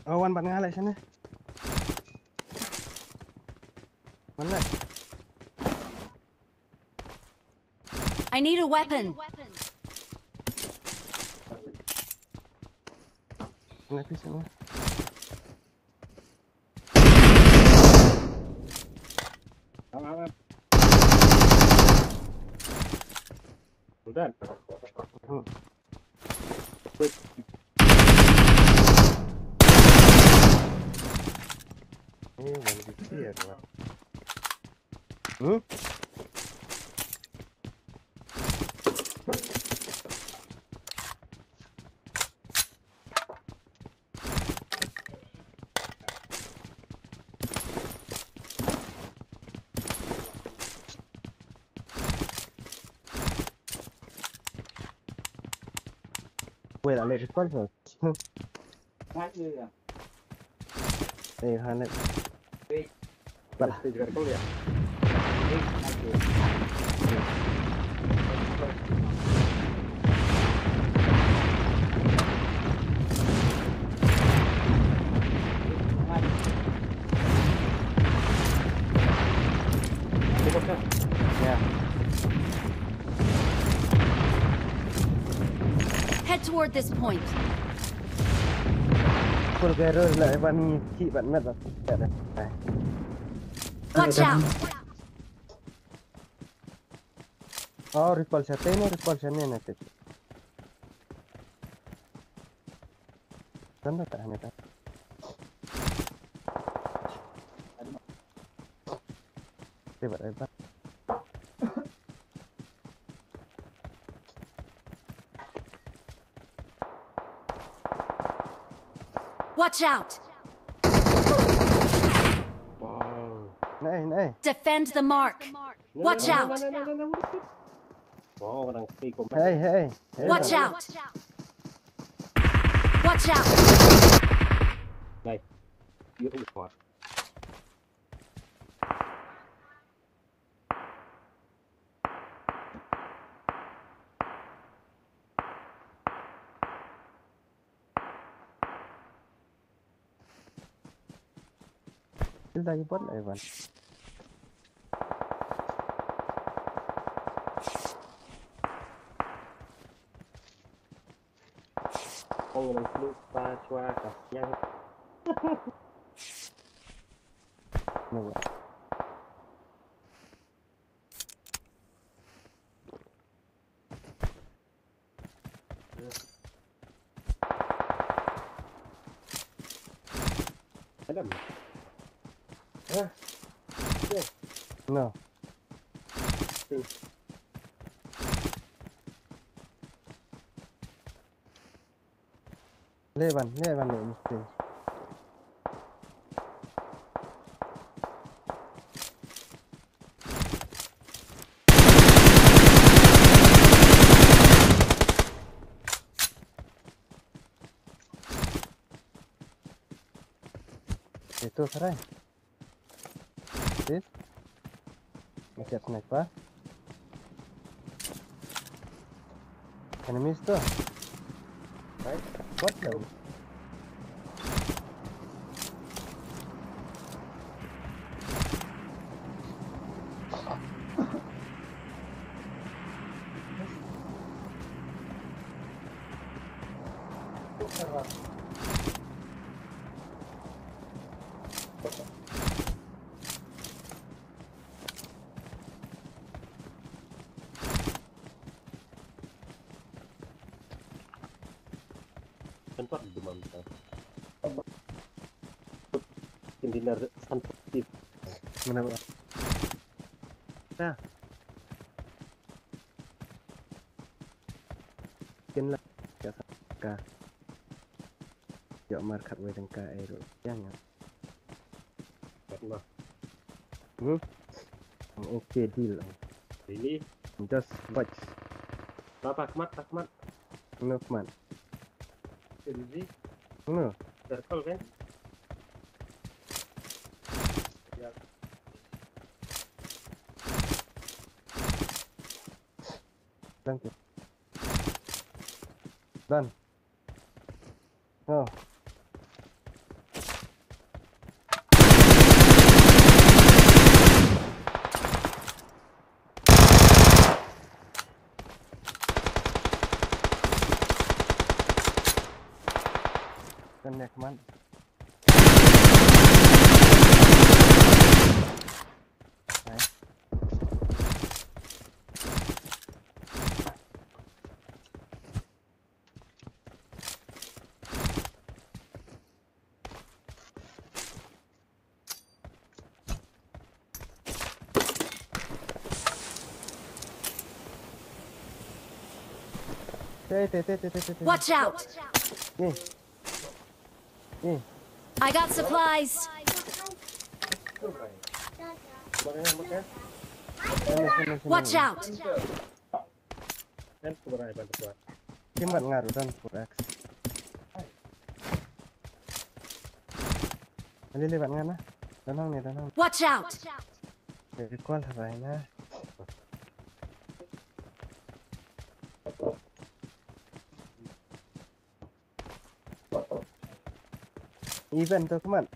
Oh, wan bad nga leh shane. Wan leh. I need a weapon. Wan leh phi shane. Hold on. Hmm. Wait. Eh, one D P ya, Tuan. Hmm? Wait, I let it fall first. Right here, yeah. Eh, hand it. Wait. Wait, wait, wait, wait, yeah. Wait, right here. Helicopter. Yeah. Head toward this point. Full barrel la, evan ni ki ban met la. Watch out! Oh, recall shane, no, recall shane na te. Tanda ta ne ta. Te ba, te ba. Watch out! Wow. Nei, nei. Defend the mark. No, no, no, no, no, no, no, no. Watch out! Wow, orang stay combat. Hey, hey, hey. Watch out! Watch out! Nice. You squad. Kill da ki bot la, Evan. Ong lang slu pa chwa ka siang. No. Adam. Ah. Okay. No. Okay. Levan, levan, levan. Itu serai. Sis. Masih ada sniper. Enemies tu. Right. What the? Kan pat dumam ta. Kin dinar san tip. Mana ba? Ta. Kin la ka ka. Ïoh mar khatwei tyngka ei ruh. Ïa nga. Kat ma. Hmm? Okay, deal. Really? Just watch. Papa, khmat, khmat. No, khmat. Really? No. Circle kan? Ya. Thank you. Done. Oh. Connect man. Nice. Te, te, te. Watch out! Ni. Ni. I got supplies. Watch out! Kan ku rai ban tuat. Kim bat nga ruh don four X. Lili bat nga na. Don hang ni, don hang. Watch out! Recall ha rai na. Event tu kemat.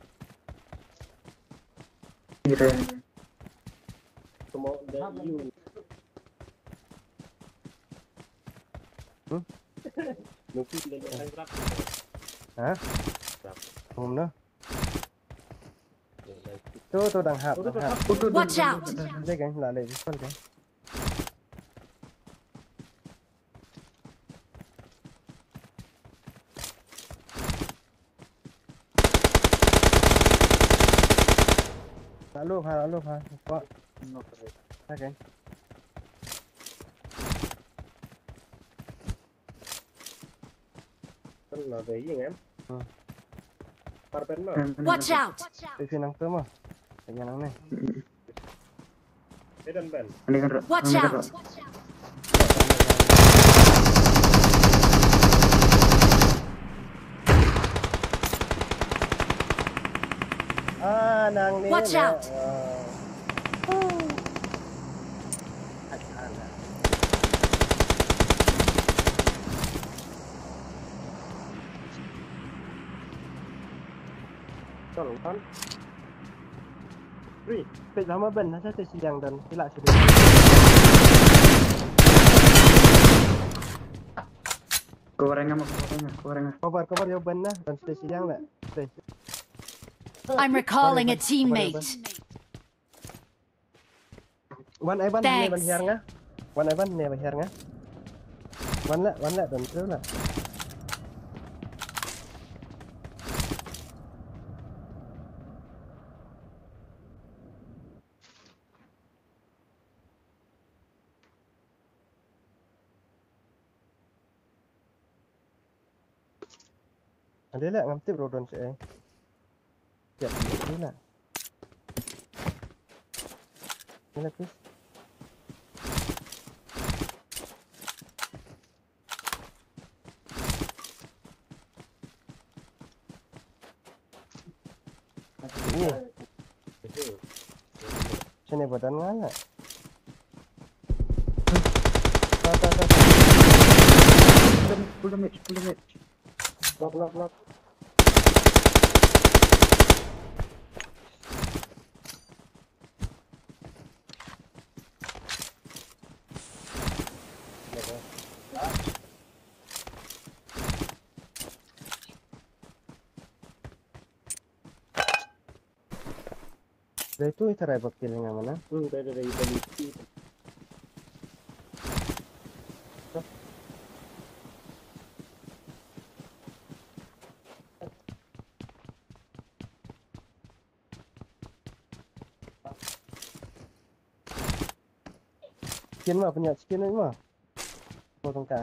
Event. Hmm? Ha? Hum no. Tu tu dang hap, dang hap. Watch out! Dei kan la lei before kan. Lalu ha, lalu ha. Kok. Okay. Kan la dei ïing em. Hmm. Parpet ma. Watch out! Isi nang tu ma. Isi nang ni. Watch out! Ah, nang ni. Watch out! Tolong kan. Ri, pek lama ben nasa te siang dan sila sudah. Goreng ama, goreng ama, goreng ama. Cover, cover yo ben na dan sila siang na. I'm recalling a teammate. Wan ai ban ne ban hiar nga. Wan ai ban ne ban hiar nga. Wan la, wan la don tu la. Ade la ngam tip ruh don sha ei. Tiap ni la. Ni la kus. Ni. Sini badan nga la. Ta, ta, ta, ta. Pull damage, pull damage. Knock, knock, knock. Dei tu ita rai bakil nga mana. Hmm, dei, dei, dei, dei. Chicken ma, pynïaid chicken ma. Ko tangka.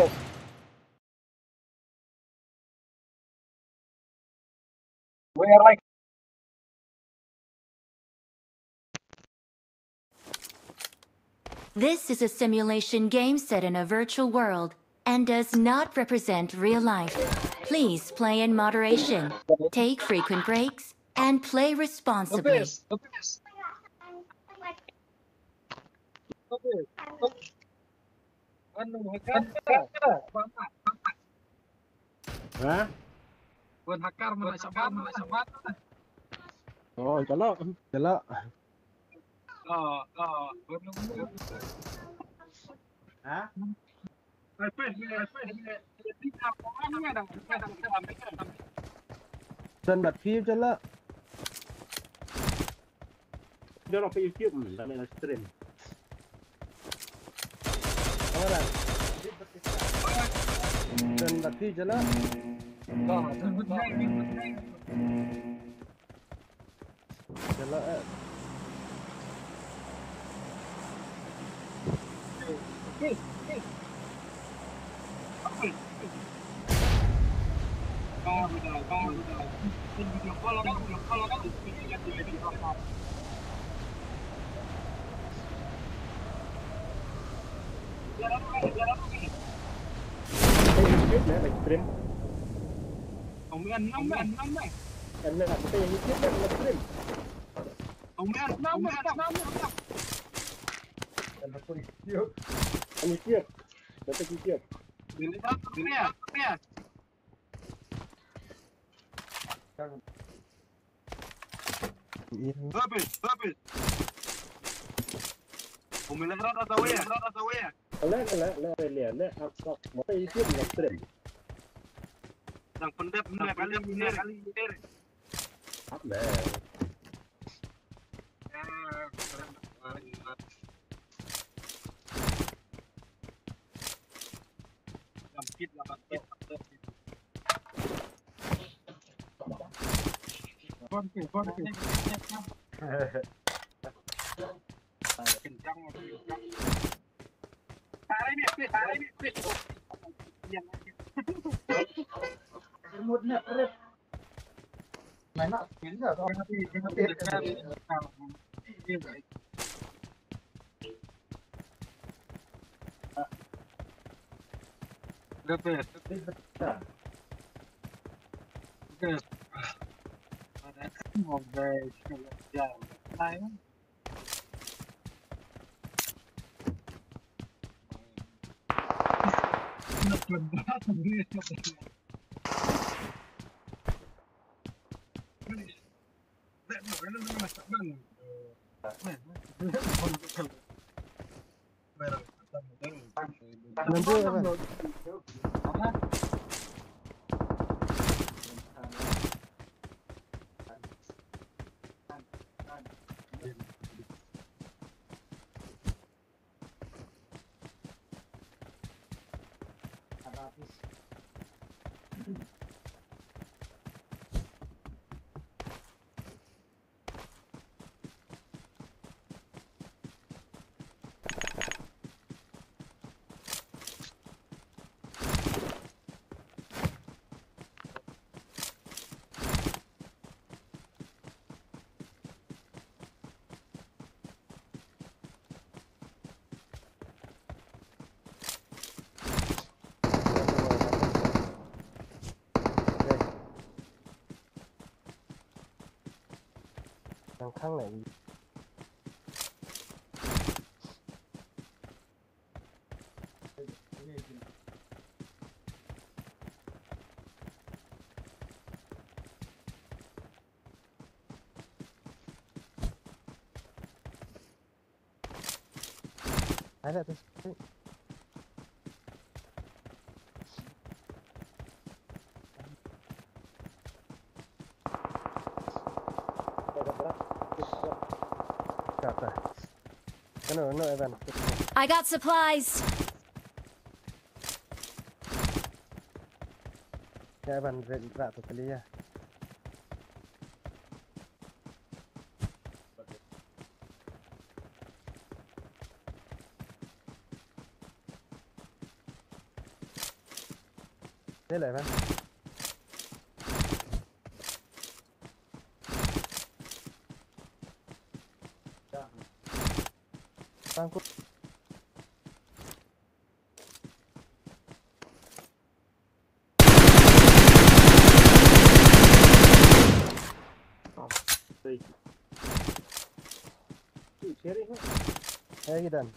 Guys, we are like This is a simulation game set in a virtual world and does not represent real life. Please play in moderation, take frequent breaks, and play responsibly. Ha? Wan hakar mana sabar, mana sabar. Oh, chalok, chalok. Oh, oh, wan nunggu. Ha? Ai, peh, ai, peh. San bat view chalok. Dia orang ke YouTube, hmm, tak ada stream. Orang. Dan laki je lah. Je lah, eh. Hey, YouTube, man, live stream. Ong mi an nam, an nam, eh. An nam, bukan yang YouTube, man, live stream. Ong mi an nam, an nam, an nam. An YouTube. An YouTube. Datang YouTube. Ini tak, ini ya, ini ya. Habis, habis. Ong mi an rat atau ya, rat atau ya. Le, le, le, le, le, le, hap, hap. Mata YouTube live stream. Yang pendek, pendek kali, pendek kali. Hap, le. Yang kit lah, Bang. Tarik ni, tarik ni. Remote ni, red. Main nak, main dah. Dah, dah. Dah. I got supplies. Ya, Evan, red rak tu kali ya. Ni lah, Evan. Tangkup. Hey, ki done.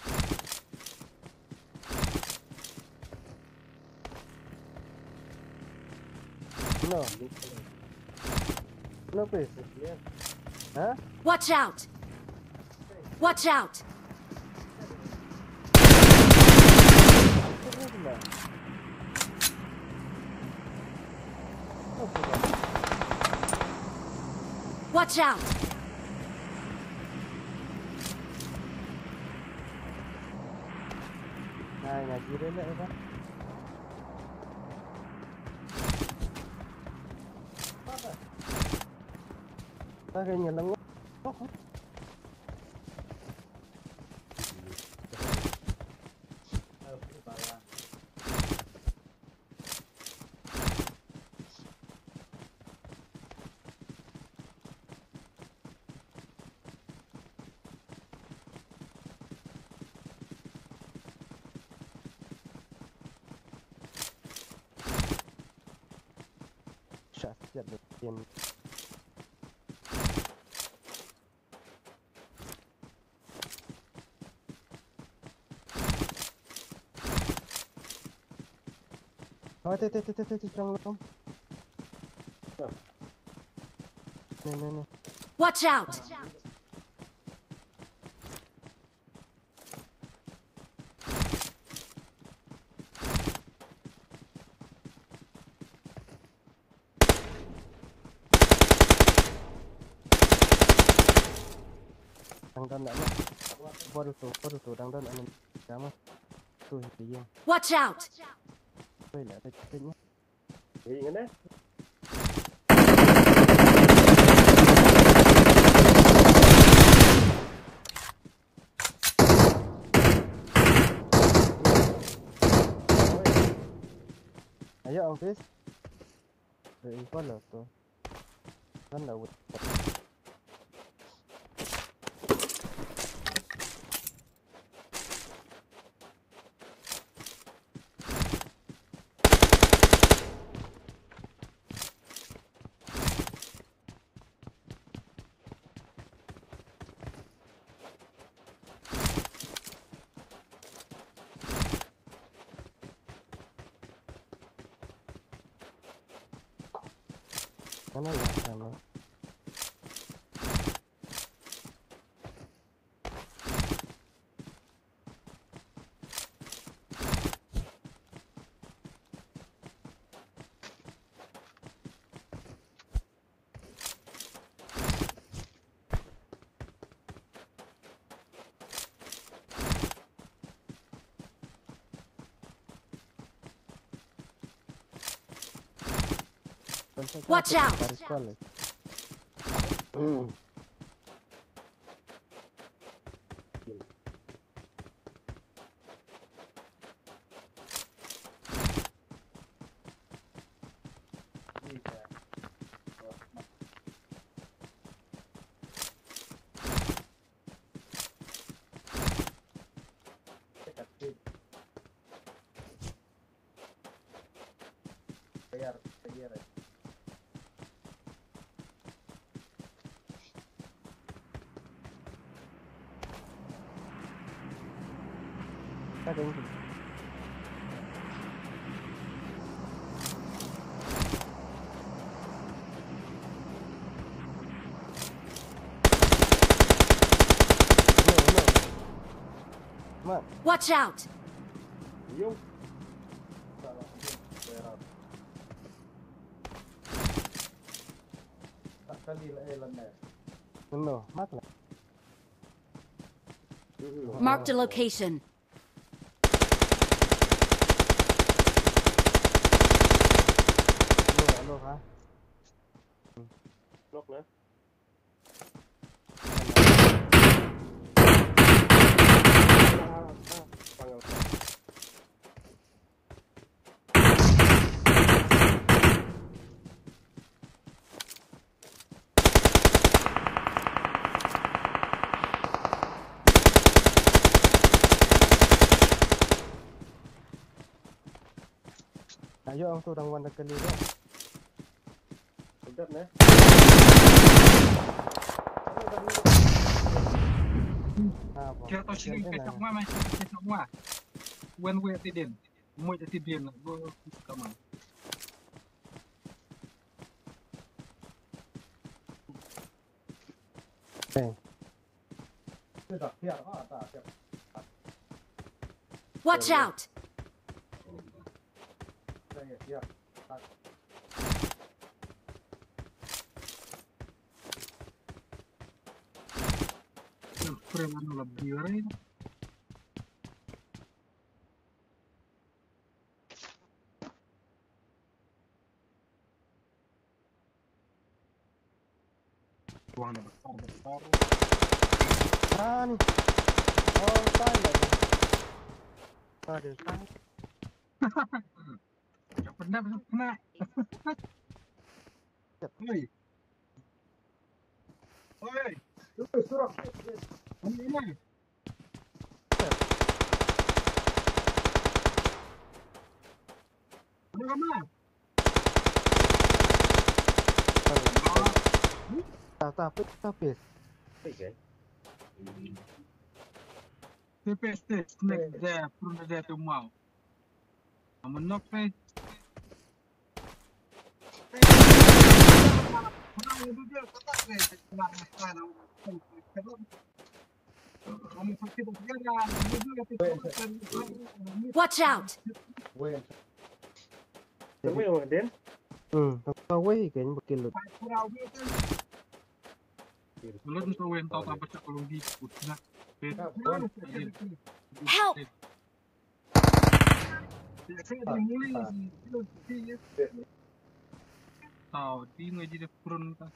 No. No place. Huh? Watch out! Watch out! Watch out! Ngai, ngai, kiri le, apa? Apa? Pakai nyelang. Shot, yeah, the game. Oh, te, te, te, te, te, te, strong room. Ne, ne, ne. Watch out! Dang don enemy. Bottle tu, bottle tu, dang don enemy. Dama. Tu, hi, hi. Watch out! Tu, hi, la, tu, tu, ni. Hi, ngene. Ayo, Ong Chris. Re info lo to. Kan da wut. Ano ya, ano? Watch out! Watch out! Marked a location. Ayo, ang tu dang wan da kali ba. Udah, ne? Kira to sini ke chok ma, ma ke chok ma. Wen we ti din. Mo ti din. Go kama. Watch out! Ani. Oh, time lagi. Aduh, time. Pernah, pernah. Oi. Oi. Ini, ini. Pernah, pernah. Tah, tah, pit, tah, pit. Pit, eh? Pit, pit, pit, snack there, from there to mouth. I'm a knock, eh? Watch out! Hmm, kawei kan bakil lut. Help! Tao, di ngai di de kurun ka.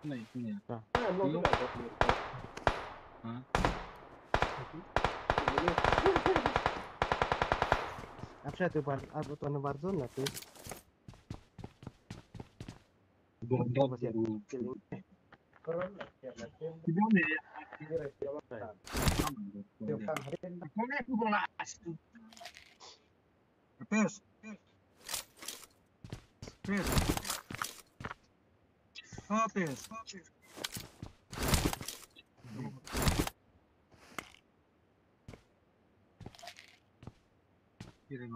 Nai, nai. Ah. Hah? Apsa tu bar, apa tu, anu, Warzone lah tu. Bom, bom, bom. Pes. Pes. Ah, pes.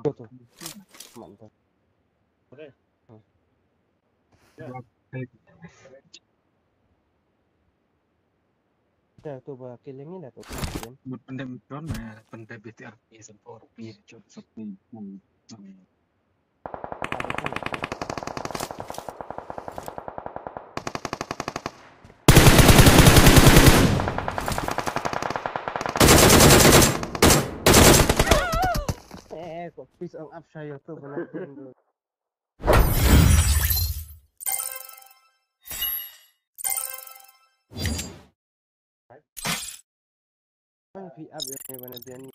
Betul. Mantap. Oke. Hmm. Ya. Ya, tu ba killing ni dah tu. Mut pendem drone na, pendem B T R P sampai orang punya jom sampai. Eh, kok pis ang up saya tu benar. Phi ap ïa nga ban ïa.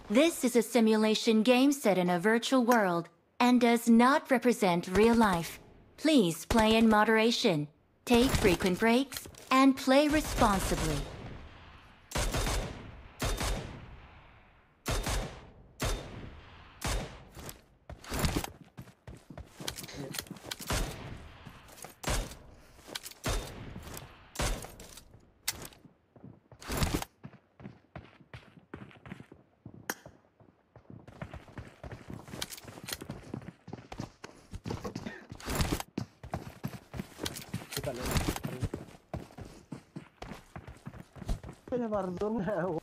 This is a simulation game set in a virtual world and does not represent real life. Please play in moderation, take frequent breaks, and play responsibly. Kena barzon.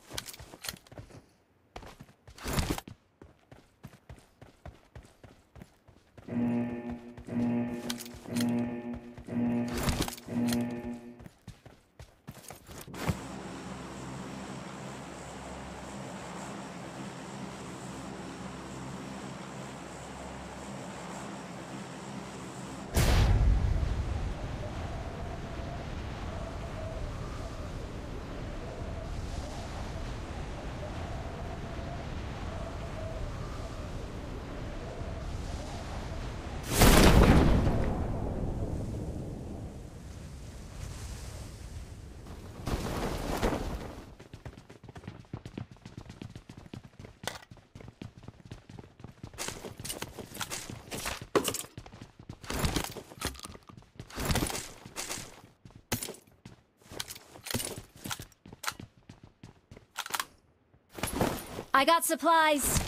I got supplies.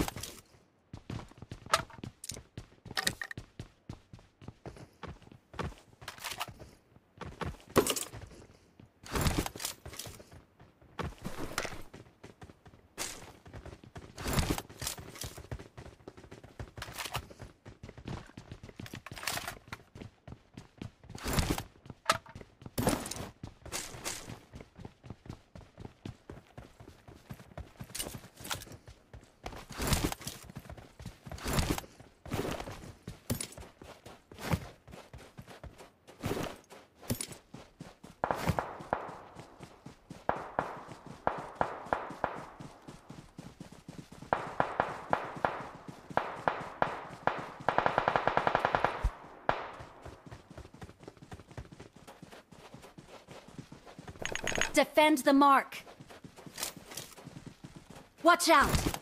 Defend the mark. Watch out!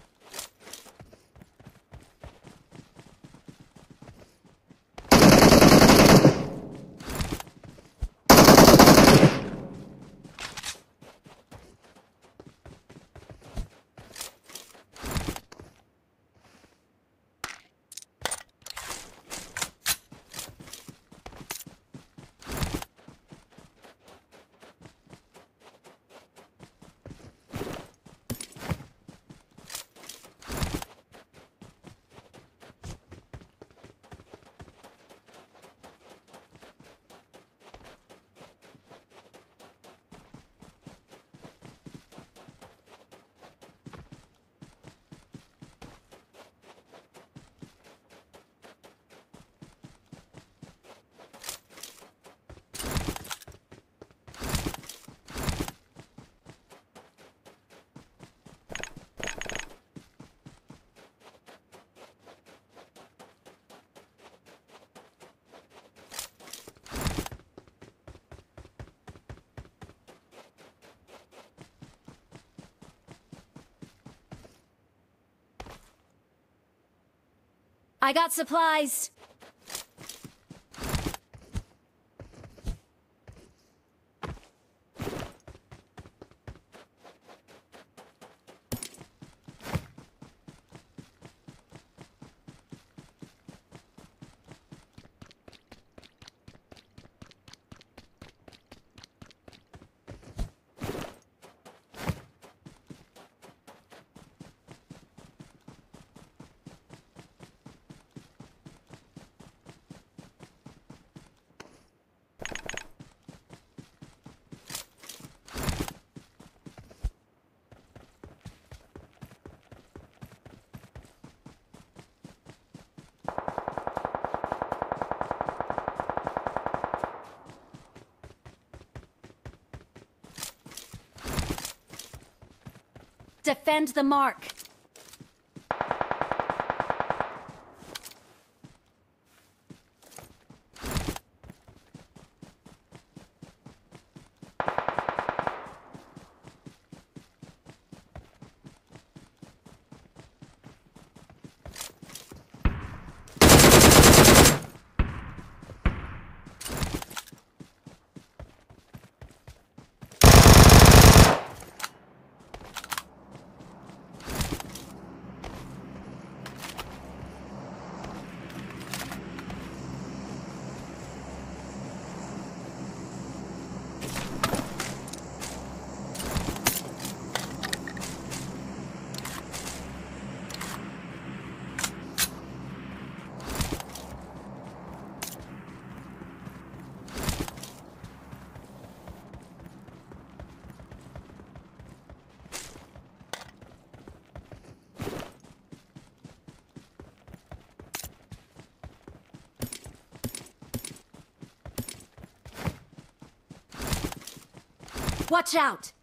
I got supplies. Defend the mark. Watch out!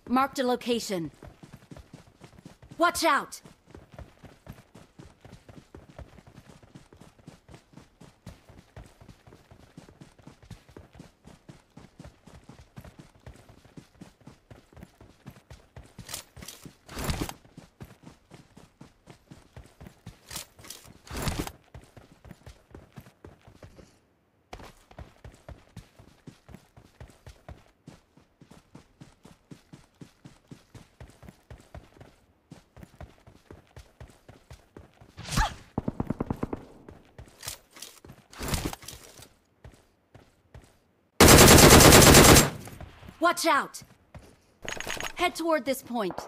Marked a location. Watch out! Watch out! Head toward this point.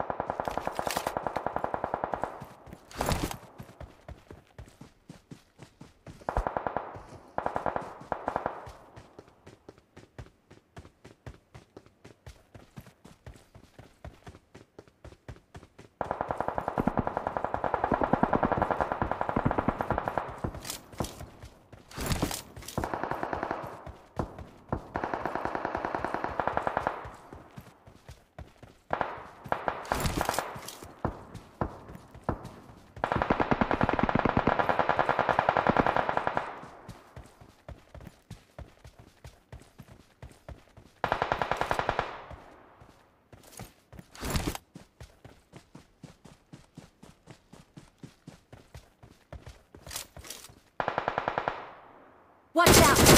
Watch out!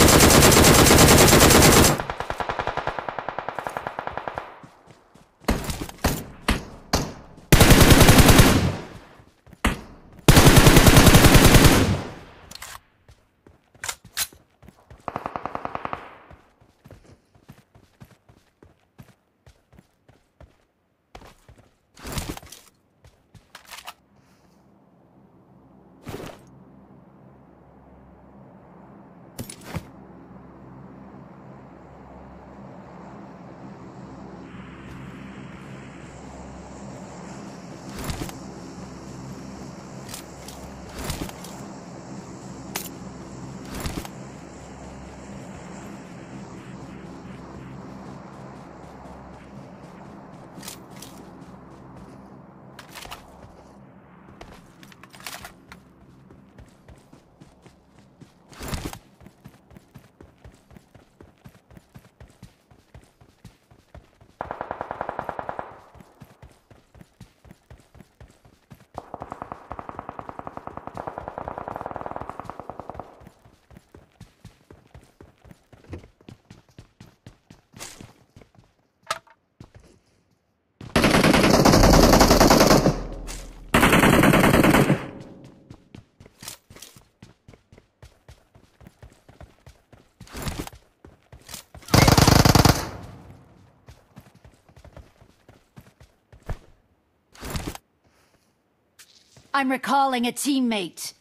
I'm recalling a teammate.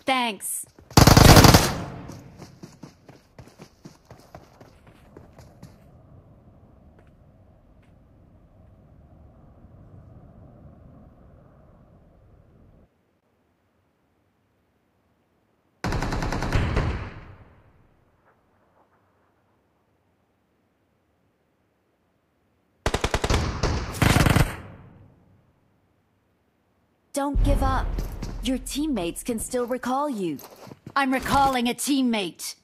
Thanks. Don't give up. Your teammates can still recall you. I'm recalling a teammate.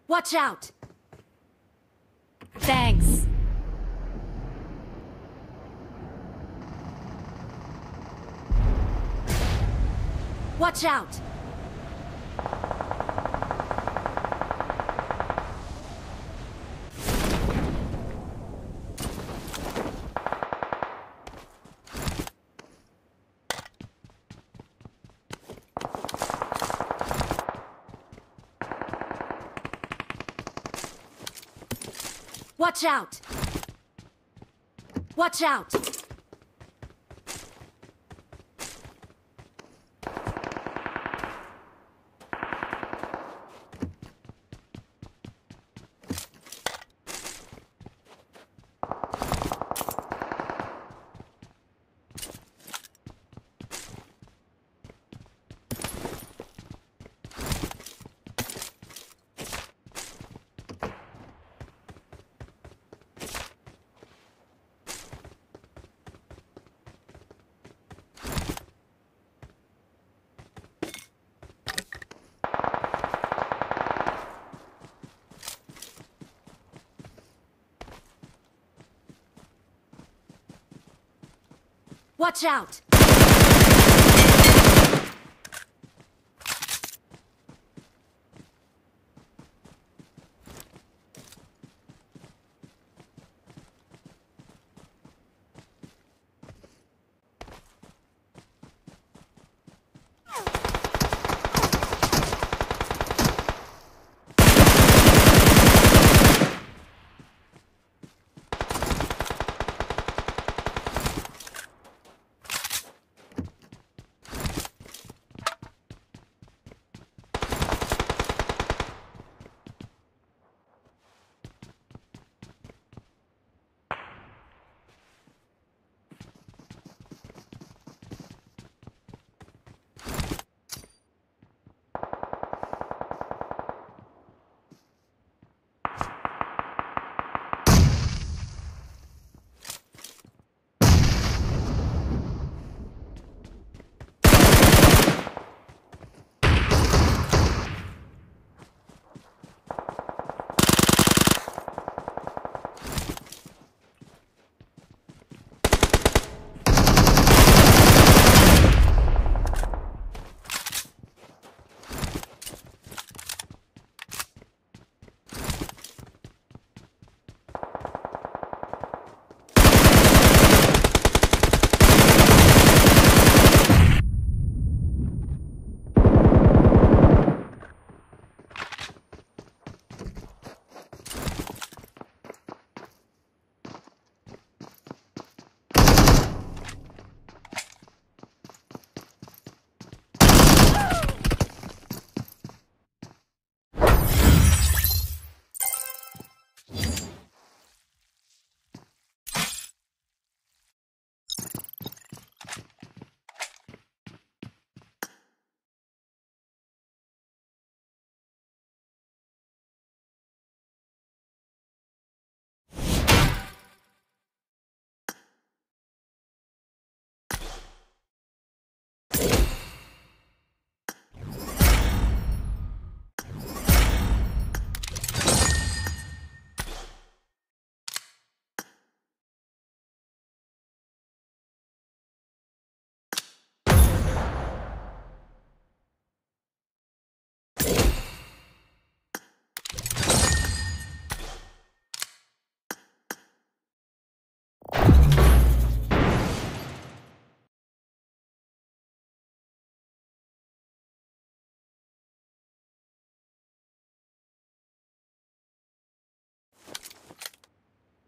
Watch out! Thanks. Watch out! Watch out! Watch out! Watch out!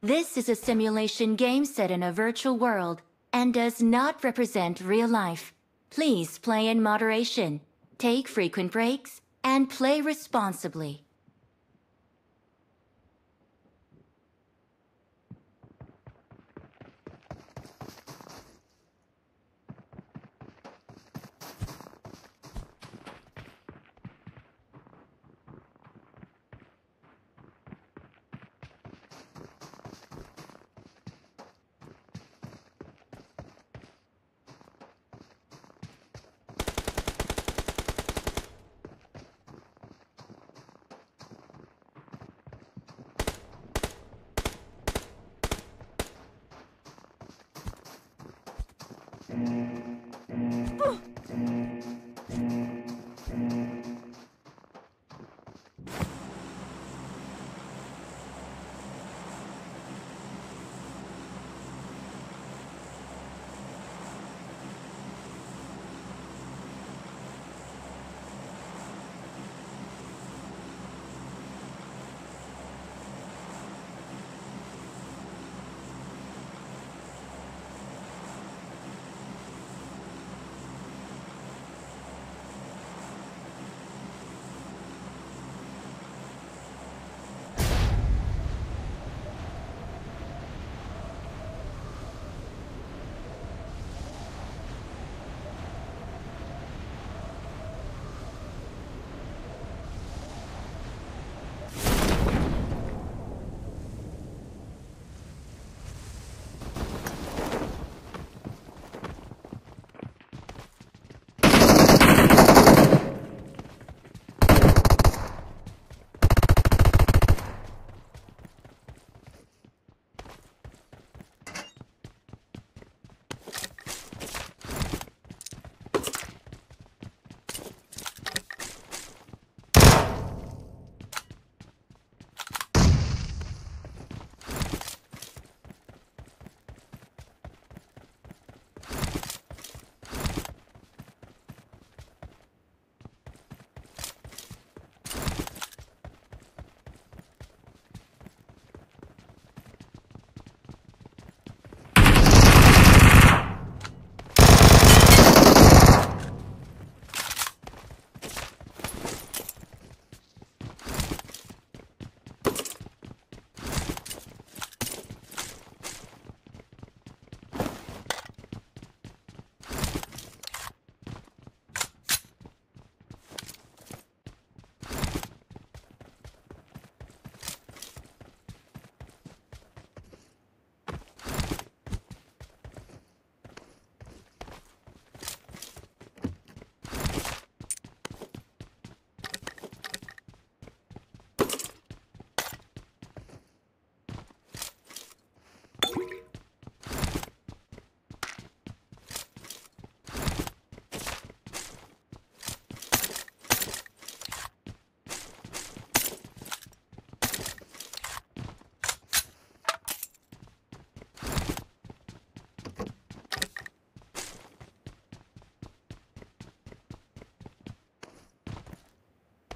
This is a simulation game set in a virtual world and does not represent real life. Please play in moderation, take frequent breaks, and play responsibly.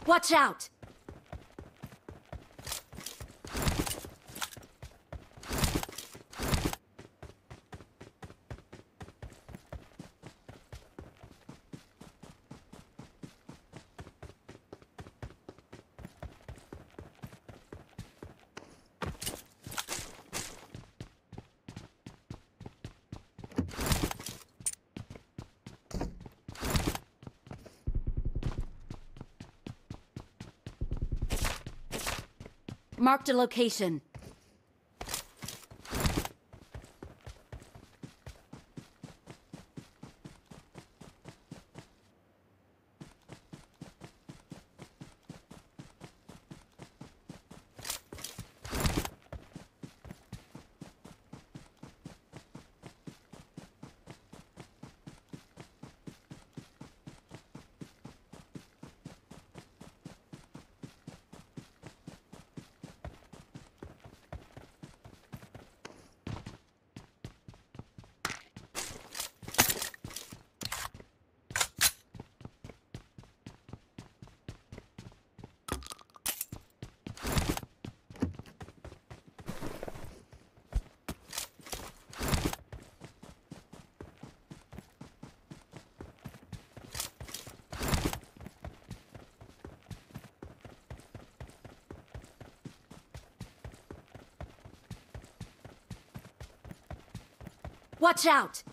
Watch out! Marked a location. Watch out!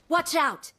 Watch out!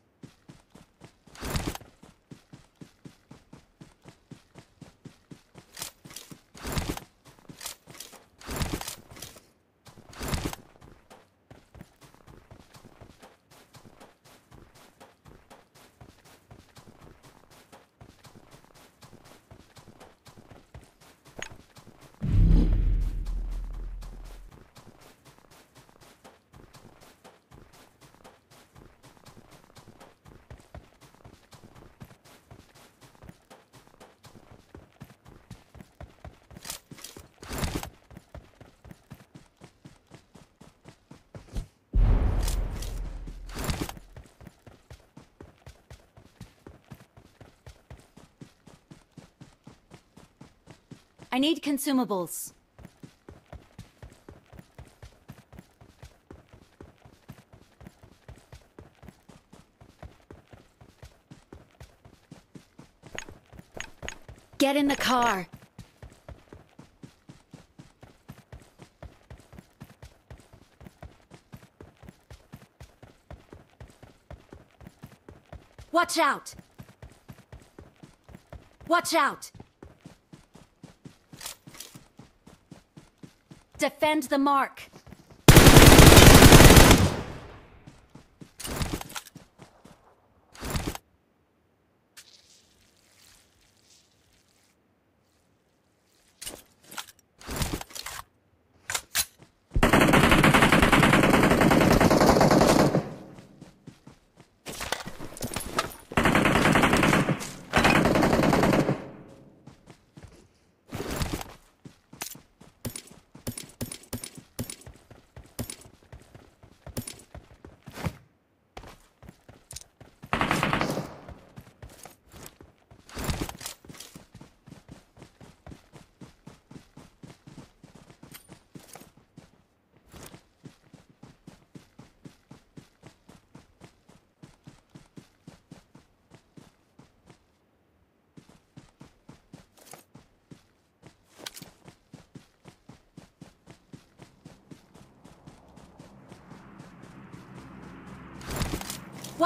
I need consumables. Get in the car. Watch out! Watch out! Defend the mark.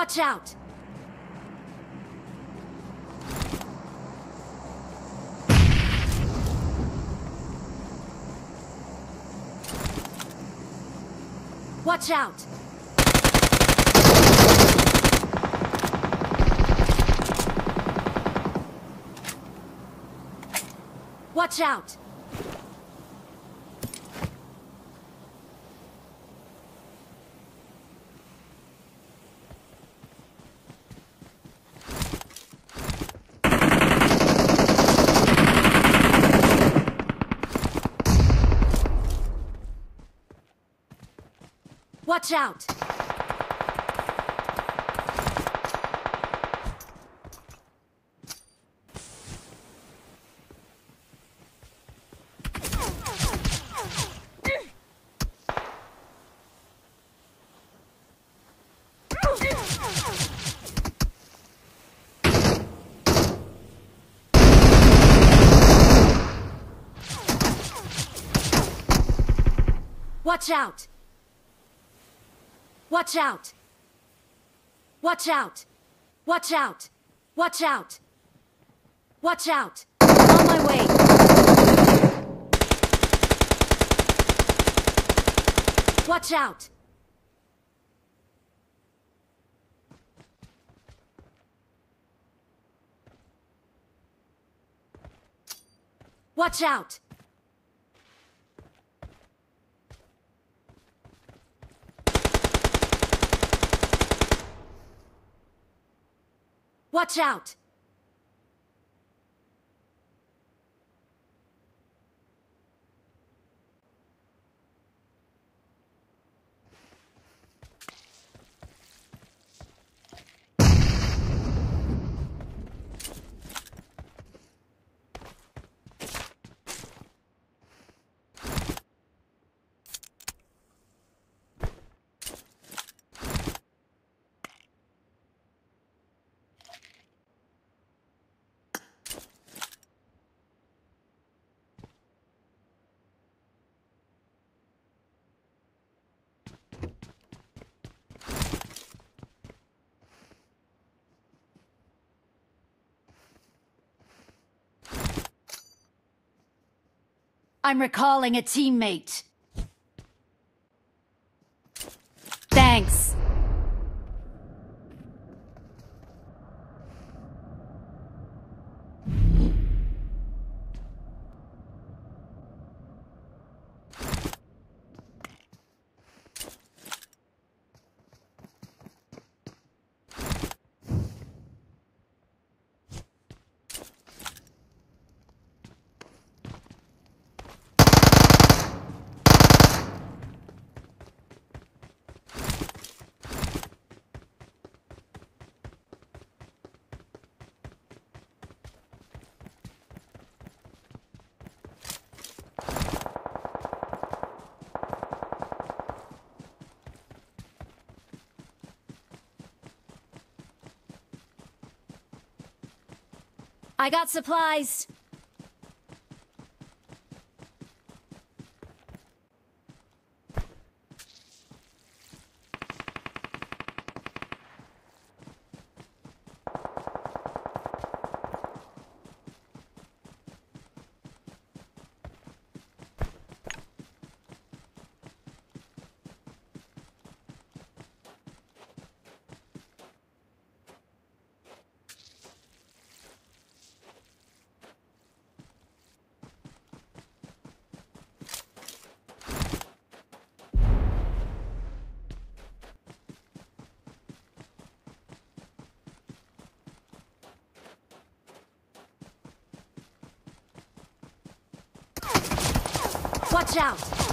Watch out! Watch out! Watch out! Watch out! Watch out! Watch out! Watch out! Watch out! Watch out! Watch out! On my way! Watch out! Watch out! Watch out! I'm recalling a teammate. Thanks. I got supplies. Watch out!